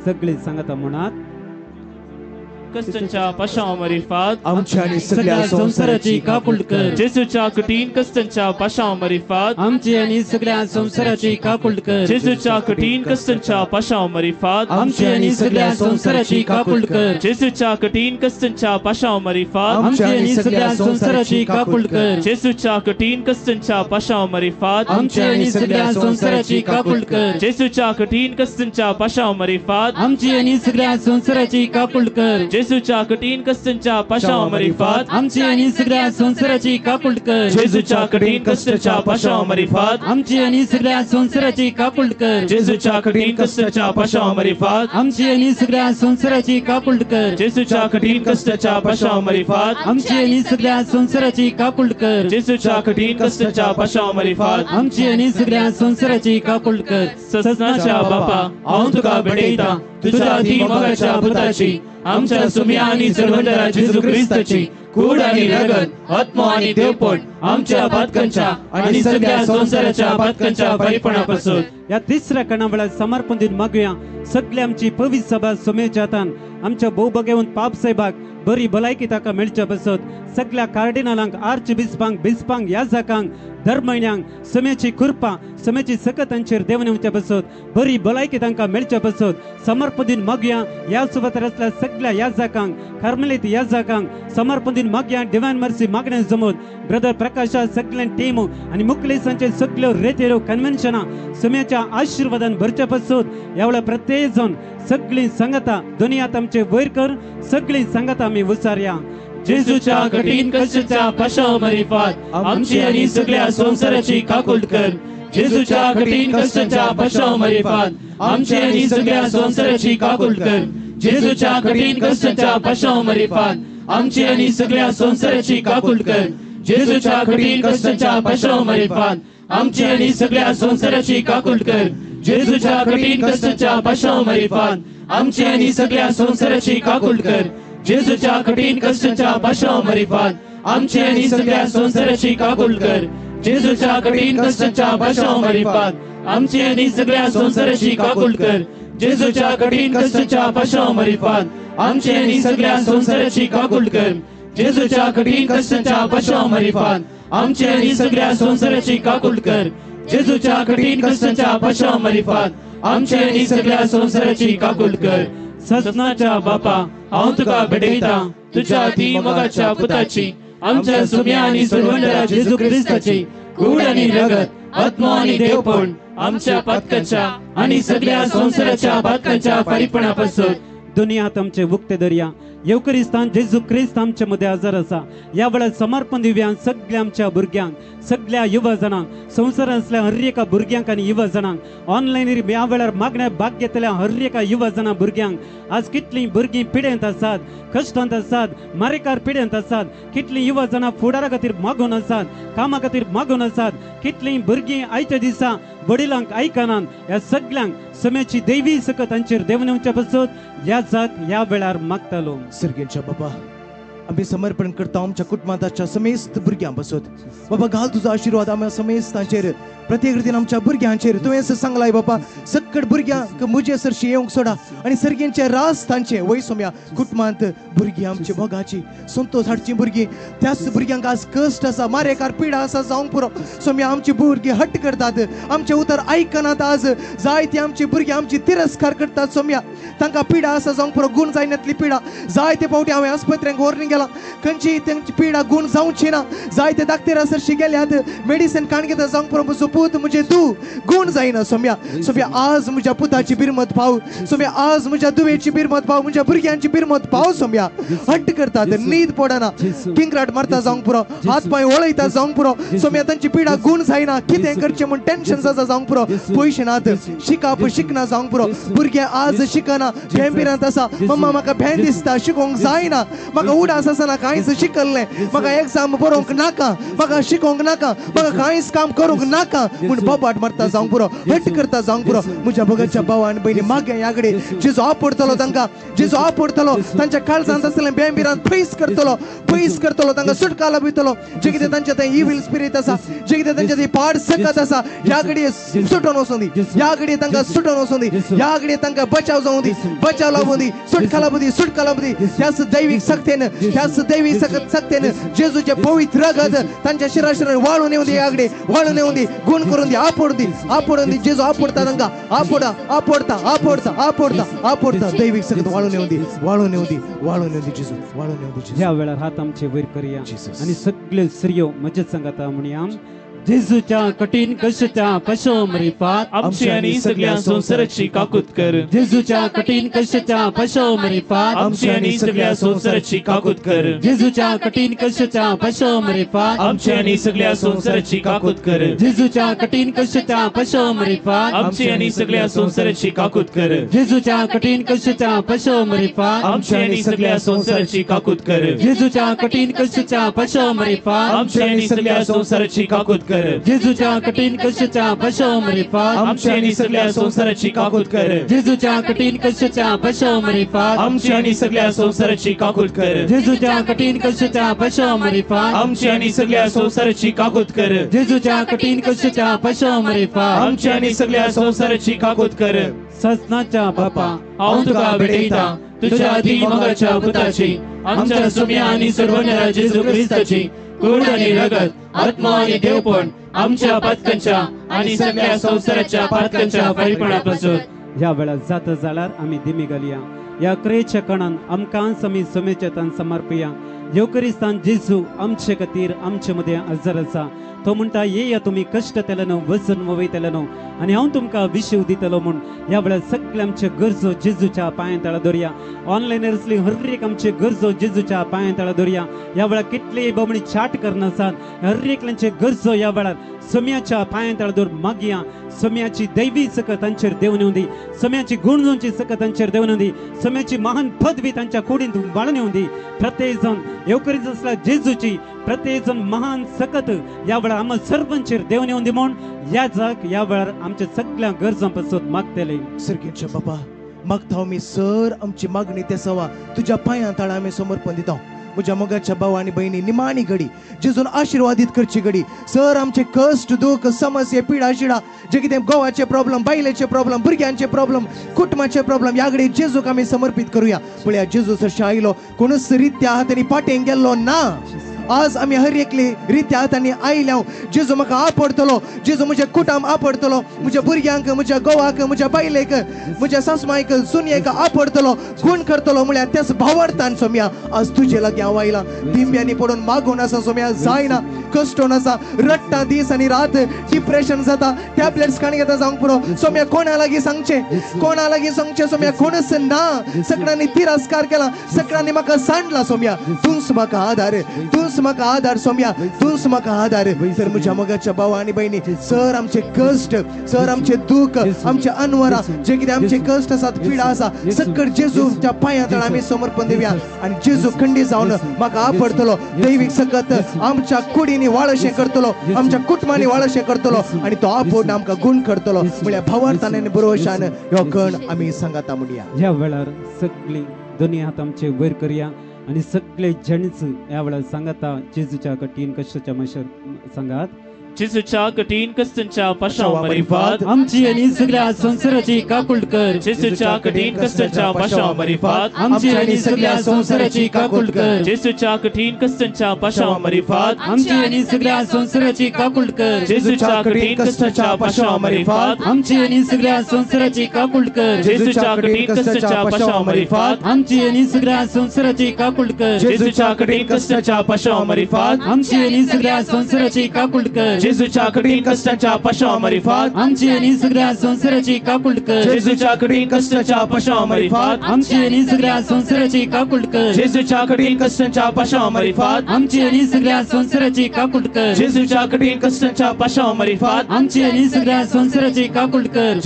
सगळे सांगता म्हणात, कष्टांच्या पाशांव मरिफात आमच्या आनी सगळ्या संवसाराची काकुळट कर. जेजूच्या कठीण कष्टांच्या पाशांव मरिफात आमची आनी सगळ्या संवसाराची काकुळट कर. जेजूच्या कठीण कष्टांच्या पाशांव मरिफात आमची आनी सगळ्या संवसाराची काकुळट कर. जेजूच्या कठीण कष्टांच्या पाशांव मरिफात आमची आनी सगळ्या संवसाराची काकुळट कर. जेजूच्या कठीण कष्टांच्या पाशांव मरिफात आमची आनी सगळ्या संवसाराची काकुळट कर. जेजूच्या कठीण कष्टांच्या पाशांव मरिफात आमची आनी सगळ्या संवसाराची काकुळट कर. जेजूच्या कठीण कष्टांच्या पाशांव मरिफात आमची आनी सगळ्या संवसाराची काकुळट कर. जेजूच्या कठीण कष्टांच्या पाशांव मरिफात आमची आनी सगळ्या संवसाराची काकुळट कर. जेजूच्या कठीण कष्टांच्या पाशांव मरिफात आमची आनी सगळ्या संवसाराची काकुळट कर. जेजूच्या कठीण कष्टांच्या पाशांव मरिफात आमची आनी सगळ्या संवसाराची काकुळट कर. जेजूच्या कठीण कष्टांच्या पाशांव मरिफात आमची आनी सगळ्या संवसाराची काकुळट कर. ससनाच्या बापा, हांव तुका भेटयता तुझ्या अति मोगाच्या पुताची, आमच्या सुम्या आनी सर्वंदरा जेजू क्रिस्ताची कूड आनी रगत, आत्मो आनी देवपण आमच्या पातकांच्या आनी सगळ्या संवसाराच्या पातकांच्या परिपणापासून. या तिसऱ्या कणा वेळार समर्पण दिवन मागुया. सगळी आमची पवित्र सभा सोमेच्या हातान आमच्या भोवभगेवन पाप साहेबाक बरी भलायकी ताका मेळच्या बसत, सगळ्या कार्डिनालांक, आर्च बिस्पांक, बिस्पांक, याजकांक, धर्मण्यांक समेची कृपा, समेची सकतांचेर देवन येवच्या बसत, बरी भलायकी तांकां मेळच्या बसत समर्पण दिवन मागुया. ह्या सुवातेर आसल्या सगळ्या याजकांक, कार्मेलीत याजकांक समर्पण दिवन मागुया. डिवायन मर्सी मागणें जमोवन ब्रदर प्रकाशा सगळ्या टीम आनी मुखलेसांचे सगळ्यो रेतेरो कन्व्हेन्शनां समेच्या आशिर्वादान भरच्या बसत. ह्या वेळार प्रत्येक जण सगळीं सांगता दोनी हात आमचे वयर कर, सगळीं सांगता आमी उचारया. जेजूच्या कठीण कष्टाच्या पाशांव मरिफात आमची आनी सगळ्या संवसाराची काकुळट कर. जेजूच्या कठीण कष्टाच्या पाशांव मरिफात आमची आनी सगळ्या संवसाराची काकुळट कर. जेजूच्या कठीण कष्टाच्या पाशांव मरिफात आमची आनी सगळ्या संवसाराची काकुळट कर. जेजूच्या कठीण कष्टाच्या पाशांव मरिफात आमची आनी सगळ्या संवसाराची काकुळट कर. जेजूच्या कठीण कष्टाच्या पाशांव मरिफात आमची आनी सगळ्या संवसाराची काकुळट कर. जेजूच्या कठीण कष्टाच्या पाशांव मरिफात आमची आनी सगळ्या संवसाराची काकुळट कर. जेजूच्या कठीण कष्टाच्या पाशांव मरिफात आमची आनी सगळ्या संवसाराची काकुळट कर. जेजूच्या कठीण कष्टाच्या पाशांव मरिफात आमची आनी सगळ्या संवसाराची काकुळट कर. जेजूच्या कठीण कष्टाच्या पाशांव मरिफात आमची आनी सगळ्या संवसाराची काकुळट कर. जेजूच्या कठीण कष्टाच्या पाशांव मरिफात आमची आनी सगळ्या संवसाराची काकुळट कर. ससनाच्या बापा, हांव तुका भेटयता तुझ्या अति मोगाच्या पुताची, आमच्या सुम्या आनी सर्वंदरा जेजू क्रिस्ताची कूड आनी रगत, आत्मो आनी देवपण आमच्या पातकांच्या आनी सगळ्या संवसाराच्या पातकांच्या फारीपणापासून. दुनिया आमचे उक्ते दर्या. येवकरिस्तान जेजू क्रिस्त आमचे मदें हजर आसा. ह्या वेळार समर्पण दिवया सगळ्या आमच्या भुरग्यांक, सगळ्या युवा जाणांक, संवसारांतल्या हर एका भुरग्यांक आनी युवा जाणांक, ऑनलायन ह्या वेळार मागण्या भाग घेतल्या हर एका युवा जाणां भुरग्यांक. आज कितलीं भुरगीं पिडेंत आसात, कश्टांत आसात, मारेकार पिडेंत आसात, कितलीं युवा जाणां फुडारा खातीर मागून आसात, कामा खातीर मागून आसात, कितलीं भुरगीं आयच्या दिसा वडिलांक आयकनात. ह्या सगल्यांक सम्याची देवी सकत तांचेर देव नेवच्या पासत ह्या जाग ह्या वेळार मागतालो. सर्गेच्या बाबा, आमी समर्पण करता आमच्या कुटुंबाच्या समेस्त भुरग्यां पासत. बाबा घाल तुजो आशिर्वाद आमच्या समेस्तांचेर, प्रत्येक रितीन आमच्या भुरग्यांचेर. तुवें सांगलाय बाबा, सक्कड भुरग्यांक म्हजे सरशी येवंक सोडा आनी सर्गेंचे रास तांचे वय सोम्या कुटुंबांत भुरगीं आमची मोगाची संतोष हाडची भुरगीं. त्याच भुरग्यांक आज कश्ट आसा, मारेकार पिडा आसा जावंक पुरो. सोम्या आमची भुरगीं हट्ट करतात, आमचें उतर आयकनात. आज जायती आमची भुरगीं आमची तिरस्कार करतात. सोम्या तांकां पिडा आसा जावंक पुरो, गूण जायनातली पिडा. जायते फावटी हांवें आस्पत्र्यांक व्हरून गेला, खंयची तांची पिडा गूण जावची ना. जायते दाक्तेरा सरशी गेल्यात, मेडिसिन काण घेता जावंक पुरो, म्हजो पूत म्हजे तूं गूण जायना. सोम्या सोम्या आज म्हज्या पुताची बिरमत पाव, सोम्या आज म्हज्या दुवेची बिरमत पाव, म्हज्या भुरग्यांची बिरमत पाव. सोम्या हट्ट करतात, न्हीद पडना, किंक्राट मारता जावंक पुरो, हात पांय वळयता जावंक पुरो. सोम्या तांची पिडा गूण जायना, कितें करचें म्हूण टेन्शन जाता जावंक पुरो. पयशे नात, शिकप शिकना जावंक पुरो. भुरगे आज शिकना, भेंबिरांत आसा, मम्मा म्हाका भें दिसता, शिकोंक जायना, म्हाका उडास आसना, कांयच शिकल्लें, म्हाका एग्जाम बरोवंक नाका, म्हाका शिकोंक नाका, म्हाका कांयच काम करूंक नाका म्हूण बोबाट मारता जावंक पुरो, हट करता जावंक पुरो. म्हज्या भगतच्या भाव आनी भयणी मागे ह्या कडेन जेजू आपडतलो तांकां, जेजू आपडतलो तांच्या काळजांत आसलें बेंबिरांत पयस करतलो, पयस करतलो, तांकां सुटका लाभयतलो. जे कितें तांच्या थंय इवील स्पिरीट आसा, जे कितें तांच्या थंय पाड सकत आसा, ह्या कडेन सुटोन वचूं दी, ह्या कडेन तांकां सुटोन वचूं दी, ह्या कडेन तांकां बचाव जावं दी, बचाव लाबूं दी, सुटका लाबूं दी, सुटका लाबूं दी. ह्याच दैवीक शक्तेन, ह्याच दैवी शक्तेन जेजूचे पवित्र रगत तांच्या शिराशिरान वाळून येवं दी, ह्या कडेन वाळून येवं दी, गुण करून दी, आपोड दी, आपोडून दी. जेजू आपोडता तांकां, आपोडा, आपोडता, आपोडता, आपोडता, आपोडता. दैवीक सकत वाळून येवं दी, वाळून येवं दी, वाळून येवं दी जेजू, वाळून येवं दी. ह्या वेळार हात आमचे वयर करया आनी सगळे स्त्रियो म्हजेच सांगता म्हणया, जेजूच्या कठीण कश्टाच्या पशोमरिफात आमची आनी सगळ्या संवसाराची काकूत कर. जेजूच्या कठीण कश्टाच्या पशोमरिफात आमची आनी सगळ्या संवसाराची काकूत कर. जेजूच्या कठीण कश्टाच्या पशोमरिफात आमची आनी सगळ्या संवसाराची काकूत कर. जेजूच्या कठीण कश्टाच्या पशोमरिफात आमची आनी सगळ्या संवसाराची काकूत कर. जेजूच्या कठीण कश्टाच्या पशोमरिफात आमची आनी सगळ्या संवसाराची काकूत कर. जेजूच्या कठीण कश्टाच्या पशोमरिफात आमची आनी सगळ्या संवसाराची काकूत कर. जेजूच्या कठीण कश्टाच्या पशोमरिफात आमची आनी सगळ्या संवसाराची काकूत कर. जेजूच्या कठीण कश्टाच्या पशोमरिफात आमची आनी सगळ्या संवसाराची काकूत कर. जेजूच्या कठीण कश्टाच्या पशोमरिफात आमची आनी सगळ्या संवसाराची काकूत कर. जेजूच्या कठीण कश्टाच्या पशोमरिफात आमची आनी सगळ्या संवसाराची काकूत कर. सजनाच्या बापा, हांव तुका भेटयता तुझ्या अति मोगाच्या पुताची, आमच्या सुम्या आनी सर्वज्ञ जेजू क्रिस्ताची कूड आनी रगत, आत्मा आनी देवपण आमच्या पातकांच्या आनी सगळ्या संवसाराच्या पातकांच्या फारीपणापासून. ह्या वेळार जाता जाल्यार आमी दिमी घालया. ह्या क्रेच्या कणान आमकांच आमी समेचेतान समर्पया. येवकरिस्तान जेजू आमचे खातीर आमचे मदें हजर आसा. तो म्हणटा, येया तुमी कश्ट तेलेनो, वजन वयतलेनो आनी हांव तुमकां विशीव दितलो म्हूण. ह्या वेळार सगळे आमचे गरजो जेजूच्या पांयां तळा दवरया. ऑनलायन आसली हर एक आमचे गरजो जेजूच्या पांयां तळा दवरया. ह्या वेळार कितलेय बाबणी चाट करनासात, हर एकल्यांचे गरजो ह्या वेळार सम्याच्या पांयां तळा दवर मागया. सम्याची दैवी सकत तांचेर देवन येवं दी, सम्याची गुण जावची सकत तांचेर देवन येवं दी, सम्याची महान पदवी तांच्या कुडींत वाळून येवं दी. प्रत्येक जण येवकरीत आसला जेजूची प्रत्येक जण महान सकत ह्या वेळार आमकां सर्वांचेर देवन येवं दी म्हूण ह्या जाग ह्या वेळार आमच्या सगळ्या गरजां पासून मागतले. सर्गेच्या बाबा, मागता आमी सर आमची मागणी ते सवा तुज्या पांयां तळा आमी समर्पण दिता. म्हज्या मोगाच्या भाव आनी भयणी, निमाणी घडी जेजून आशिर्वादीत करची घडी. सर आमचे कश्ट, दुःख, समस्ये, पिडा शिडा, जे कितें गोवाचे प्रॉब्लम, बायलेचे प्रॉब्लम, भुरग्यांचे प्रॉब्लम, कुटुंबाचे प्रॉब्लम, ह्या घडी जेजूक आमी समर्पीत करूया. पळया जेजू सरशी आयलो, कोणूच रित्या हातांनी पाटेन गेल्लो ना. आज आमी हर एकली रित्या हातांनी आयल्या. जेजू म्हाका आपडतलो, जेजू म्हज्या कुटुंब आपडतलो, म्हज्या भुरग्यांक, म्हज्या घोवाक, म्हज्या बायलेक, म्हज्या सासमायक, सुनयेक आपडतलो, गुण करतलो म्हळ्यार त्याच भावार्थान सोम्या आज तुजे लागीं हांव आयला. दिंब्यांनी पडून मागून आसा सोम्या, जायना, कश्टोन आसा, रडटा दीस आनी रात, डिप्रेशन जाता, टॅबलेट्स खाण घेता जावंक पुरो. सोम्या कोणा लागीं सांगचें, कोणा लागीं सांगचें सोम्या, कोणच ना. सगळ्यांनी तिरस्कार केला, सगळ्यांनी म्हाका सांडला सोम्या. तूंच म्हाका आधार, तूंच म्हाका आधार सोम्या, तूंच म्हाका आधार. तर म्हज्या मोगाच्या भाव आनी भयणी, सर आमचे कश्ट, सर आमचे दुःख, आमचे अनवरा, जे कितें आमचे कश्ट आसात, पिडा आसा, सक्कड जेजूच्या पांया तळ आमी समर्पण दिवया. आनी जेजू खंडी जावन म्हाका आपडतलो, दैवीक सकत आमच्या कुडींनी वाळशें करतलो, आमच्या कुटुंबांनी वाळशें करतलो आनी तो आपोवन आमकां गुण करतलो म्हळ्यार भावार्थान आनी बरोवशान ह्यो गण आमी सांगाता म्हणया. ह्या वेळार सगळी दोनी हात आमचे वयर करया आनी सगळे जणच ह्या वेळार सांगाता जेजूच्या कठीण कश्टाच्या माशर सांगात. जेजूच्या कठीण कश्टांच्या पाशांव मरिफात आमची आनी सगळ्या संवसाराची काकूट कर. जेजूच्या कठीण कश्टांच्या पाशांव मरिफात आमची आनी सगळ्या संवसाराची काकूट कर. जेजूच्या कठीण कश्टांच्या पाशांव मरिफात आमची आनी सगळ्या संवसाराची काकूट कर. जेजूच्या कठीण कश्टांच्या पाशांव मरिफात आमची आनी सगळ्या संवसाराची काकूट कर. जेजूच्या कठीण कश्टांच्या पाशांव मरिफात आमची आनी सगळ्या संवसाराची काकूट कर. जेजूच्या कठीण कश्टांच्या पाशांव मरिफात आमची आनी सगळ्या संवसाराची काकूट कर. जेजूच्या कठीण कश्टांच्या पाशांव मरिफात आमची आनी सगळ्या संवसाराची काकूट कर. जेजूच्या कठीण कश्टांच्या पाशांव मरिफात आमची आनी सगळ्या संवसाराची काकूट कर. जेजूच्या कठीण कश्टांच्या पाशांव मरिफात आमची आनी सगळ्या संवसाराची काकूट कर. जेजूच्या कठीण कश्टांच्या पाशांव मरिफात आमची आनी सगळ्या संवसाराची काकूट कर.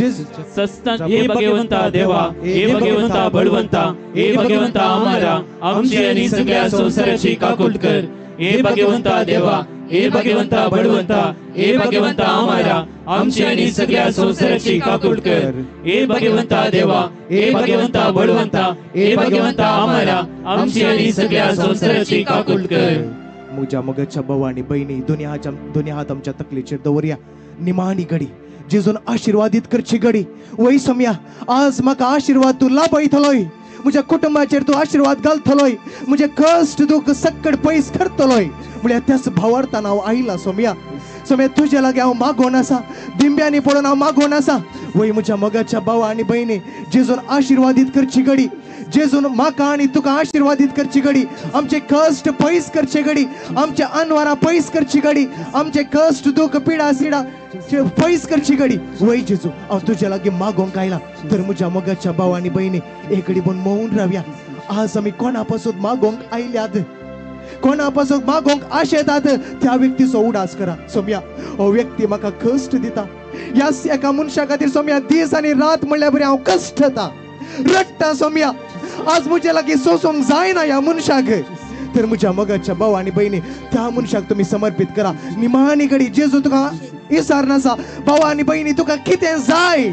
हे भगवंता देवा, हे भगवंता बळवंता, हे भगवंता आमारा, आमची आनी सगळ्या संवसाराची काकूट कर. हे भगवंता देवा, हे भगवंता बळवंता, हे भगवंता आमारा, आमची आनी सगळ्या संवसाराची काकूट कर. हे भगवंता देवा, हे भगवंता बळवंता, हे भगवंता आमारा, आमची आनी सगळ्या संवसाराची काकूट कर. म्हज्या मोगाच्या भाव आनी भयणी, दोनी हात आमच्या तकलेचेर दवरया. निमाणी घडी जेजून आशिर्वादीत करची घडी. वय सोम्या, आज म्हाका आशिर्वाद तूं लाभयतलोय, म्हज्या कुटुंबाचेर तूं आशिर्वाद घालतलोय, म्हजें कश्ट दुःख सक्कड पयस करतलोय म्हळ्यार त्याच भावार्थान हांव आयला सोम्या. सोम्या तुज्या लागीं हांव मागोन आसा, दिंब्यांनी पडून हांव मागोन आसा. वय म्हज्या मोगाच्या भाव आनी भयणी, जेजून आशिर्वादीत करची घडी, जेजून म्हाका आनी तुका आशिर्वादीत करची घडी, आमचे कश्ट पयस करचे घडी, आमचे अनवारां पयस करची घडी, आमचे कश्ट दुःख पिडा सिडा पयस करची घडी. वय जेजू, हांव तुज्या लागीं मागोंक आयला. तर म्हज्या मोगाच्या भाव आनी भयणी, एक घडी बन मौन रावया. आज आमी कोणा पासून मागोंक आयल्यात, कोणा पासून मागोंक आशेतात, त्या व्यक्तीचो उडास करा. सोम्या, हो व्यक्ती म्हाका कश्ट दिता, ह्या एका मनशा खातीर सोम्या दीस आनी रात म्हणल्यार बरी हांव कश्टता, रडटा सोम्या. आज म्हजे लागीं सोसूंक जायना ह्या मनशाक. तर म्हज्या मोगाच्या भाव आनी भयणी, त्या मनशाक तुमी समर्पीत करा. निमाणी घडी जेजू तुका विसरनासा. भाव आनी भयणी, तुका कितें जाय?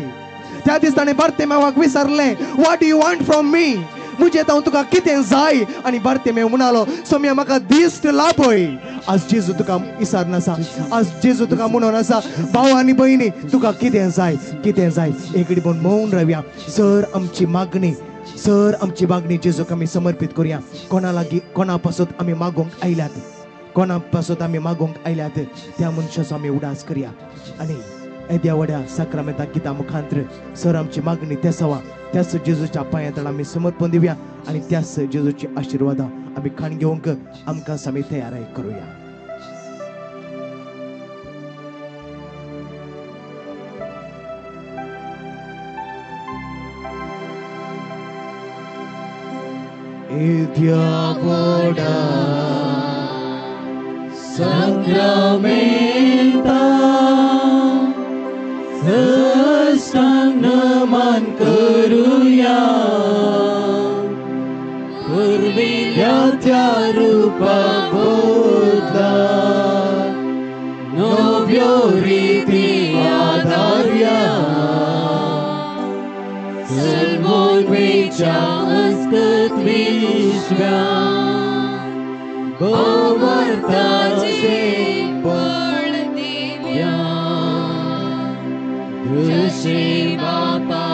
त्या दीस ताणें बार्तेमेवाक विसरलें, what do you want from me, म्हजें हांव तुका कितें जाय? आनी बार्तेमेव म्हणालो, सोम्या म्हाका दिश्ट लाभय. आज जेजू तुका विसरनासा, आज जेजू तुका म्हणून आसा, भाव आनी भयणी तुका कितें जाय, कितें जाय? एक घडी पूण मौन रावया. सर आमची मागणी, सर आमची मागणी जेजूक आमी समर्पीत करुया. कोणा लागीं, कोणा पासत आमी मागोंक आयल्यात, कोणा पासत आमी मागोंक आयल्यात, त्या मनशाचो आमी उडास करया. आनी येद्या व्हड्या साक्रामेंता गिता मुखांत्र सर आमची मागणी तेसावा, त्याच जेजूच्या पांया तळ आमी समर्पण दिवया आनी त्याच जेजूची आशिर्वादां आमी खाण घेवंक आमकां आमी तयार करुया. येद्या व्हडा साक्रामेंता साष्टांग नमन करुया, पुर्विल्ल्या त्या रुपा बदला नव्यो रिती आदारया, सलमोन अस्कत विश्व्या भोवर्ताचे बळ दिव्या, तुझे बापा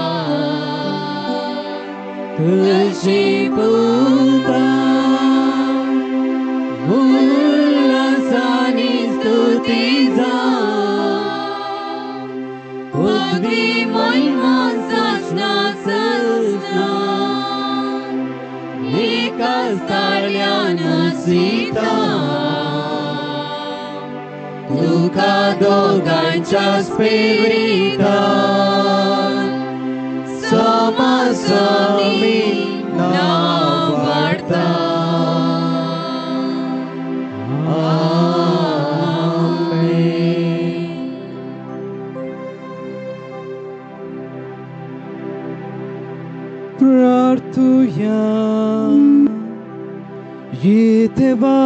तुझे पुता तेजा पदवी महिमा सासना सासना एकाच ताळ्यान सीता तुका दोगांच्या स्पिरितान समासमी नांव वाडता. प्रार्थुया. ये देवा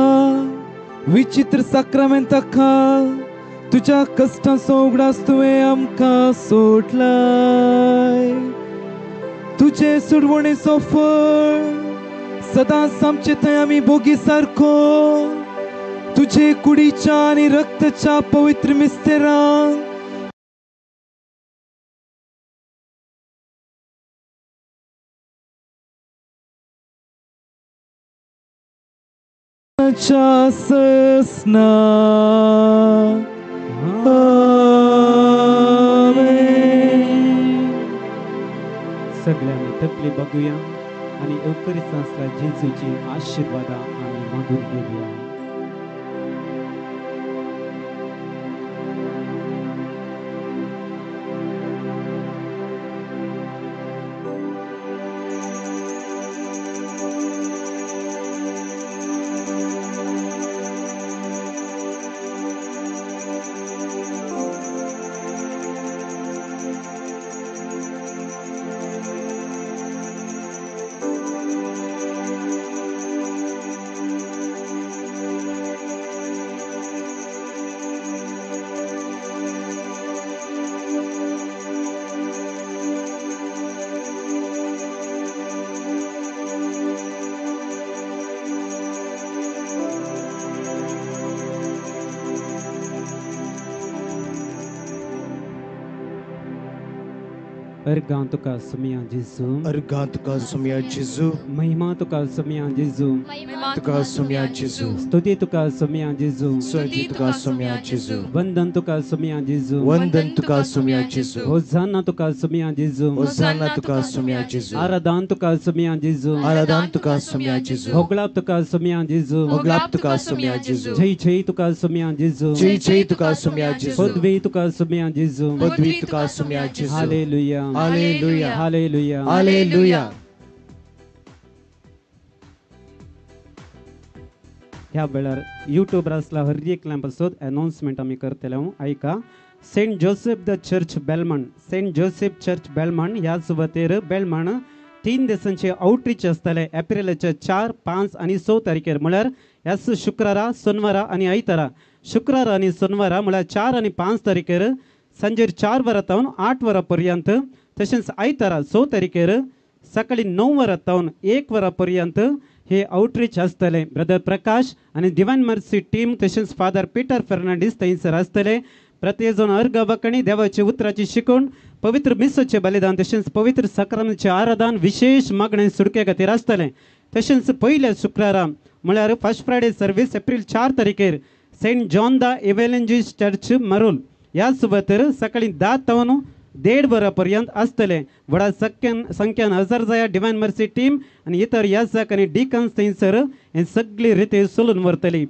विचित्र साक्रामेंता खाल तुज्या कश्टांचो उगडास तुवें आमकां सोडलाय. तुजे सुडवणेचो फळ सदांच आमचे थंय आमी भोगी सारको तुजे कुडीच्या आनी रक्ताच्या पवित्र मिस्तेरांक ससना. आमेन. सगळ्यांनी तकली बघूया आणि एवकरिस्तांतल्या जेजूची आशीर्वादा आमी मागून घेऊया. अर्गां तुका सुमिया जेजू, अर्गां तुका सुमिया जेजू, महिमा तुका सुमिया जेजू, तुका सुमिया जेजू, स्तुती तुका सुमिया जेजू, स्तुती तुका सुमिया जेजू, वंदन तुका सुमिया जेजू, वंदन तुका सुमिया जेजू, होजाना तुका सुमिया जेजू, होजाना तुका सुमिया जेजू, आराधन तुका सुमिया जेजू, आराधन तुका सुमिया जेजू, होगलाप तुका सुमिया जेजू, होगलाप तुका सुमिया जेजू, जय जय तुका सुमिया जेजू, जय जय तुका सुमिया जेजू, पदवी तुका सुमिया जेजू, पदवी तुका सुमिया जेजू. Hallelujah, hallelujah, hallelujah, hallelujah. ह्या वेळार युट्यूबर आसला हर एकल्यां पासत अनाउन्समेंट आमी करतले. आयका Saint Joseph the church Belman, Saint Joseph church Belman ह्या सुवातेर बेलमण 3 दिसांचे आउटरीच आसतले एप्रिलाच्या 4, 5 आनी 6 तारखेर, म्हळ्यार ह्याच शुक्रारा, सोनवारा आनी आयतारा. शुक्रारा आनी सोनवारा म्हळ्यार 4 आनी 5 तारखेर सांजेर 4 वरां तावन 8 वरां पर्यंत, तशेंच आयतारा 6 तारखेर सकाळी 9 वरां तावन 1 वरां पर्यंत हे आउटरीच आसतले. ब्रदर प्रकाश आनी डिवायन मर्सी टीम तशेंच फादर पिटर फर्नांडीस थंयसर आसतले. प्रत्येक जण अर्घ बकणी देवाचे उतराची शिकवण, पवित्र मिसाचें बलिदान तशेंच पवित्र साक्रामेंताचें आराधन विशेष मागणें सुटके खातीर आसतलें. तशेंच पयल्या शुक्रारा म्हळ्यार फर्स्ट फ्रायडे सर्वीस एप्रील 4 तारखेर Saint John the Evangelist church Marol ह्या सुवातेर सकाळी 10 तावन 1:30 वरां पर्यंत आसतले. व्हडा संख्यान हजर जाया डिवायन मर्सी टीम आनी इतर याजक आनी डिकन्स थंयसर हे सगळी रिती सोलून व्हरतली.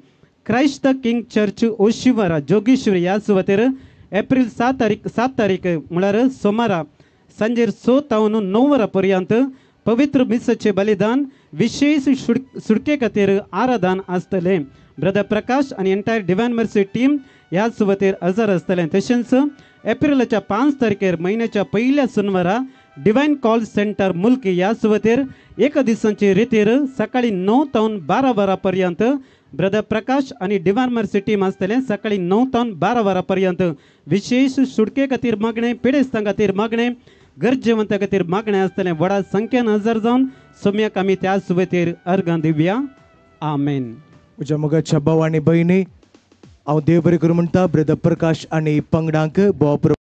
Christ the King church Oshiwara Jogeshwari ह्या सुवातेर एप्रील 7 तारीख म्हळ्यार सोमारा सांजेर 6 तावन 9 वरां पर्यंत पवित्र मिसाचें बलिदान विशेष सुटके खातीर आराधन आसतलें. ब्रदर प्रकाश आनी एंटायर डिवायन मर्सी टीम ह्या सुवातेर हजर आसतलें. तशेंच एप्रिलाच्या 5 तारखेर म्हयन्याच्या पयल्या सोनवारा डिवायन कॉल सेंटर मुल्की ह्या सुवातेर एका दिसांचे रितीर सकाळी 9 तावन 12 वरां पर्यंत ब्रदर प्रकाश आनी डिवायन मर्सी टीम आसतलें. सकाळी 9 तावन 12 वरां पर्यंत विशेष सुटके खातीर मागणें, पिडेस्तां खातीर मागणें, गरजेवंता खातीर मागणें आसतलें. व्हडा संख्येन हजर जावन सोम्याक आमी त्या सुवातेर अर्गां दिवया. आमेन. म्हज्या मोगाच्या भाव आनी भयणी, हांव देव बरें करूं म्हणटा ब्रदर प्रकाश आनी पंगडांक भोव.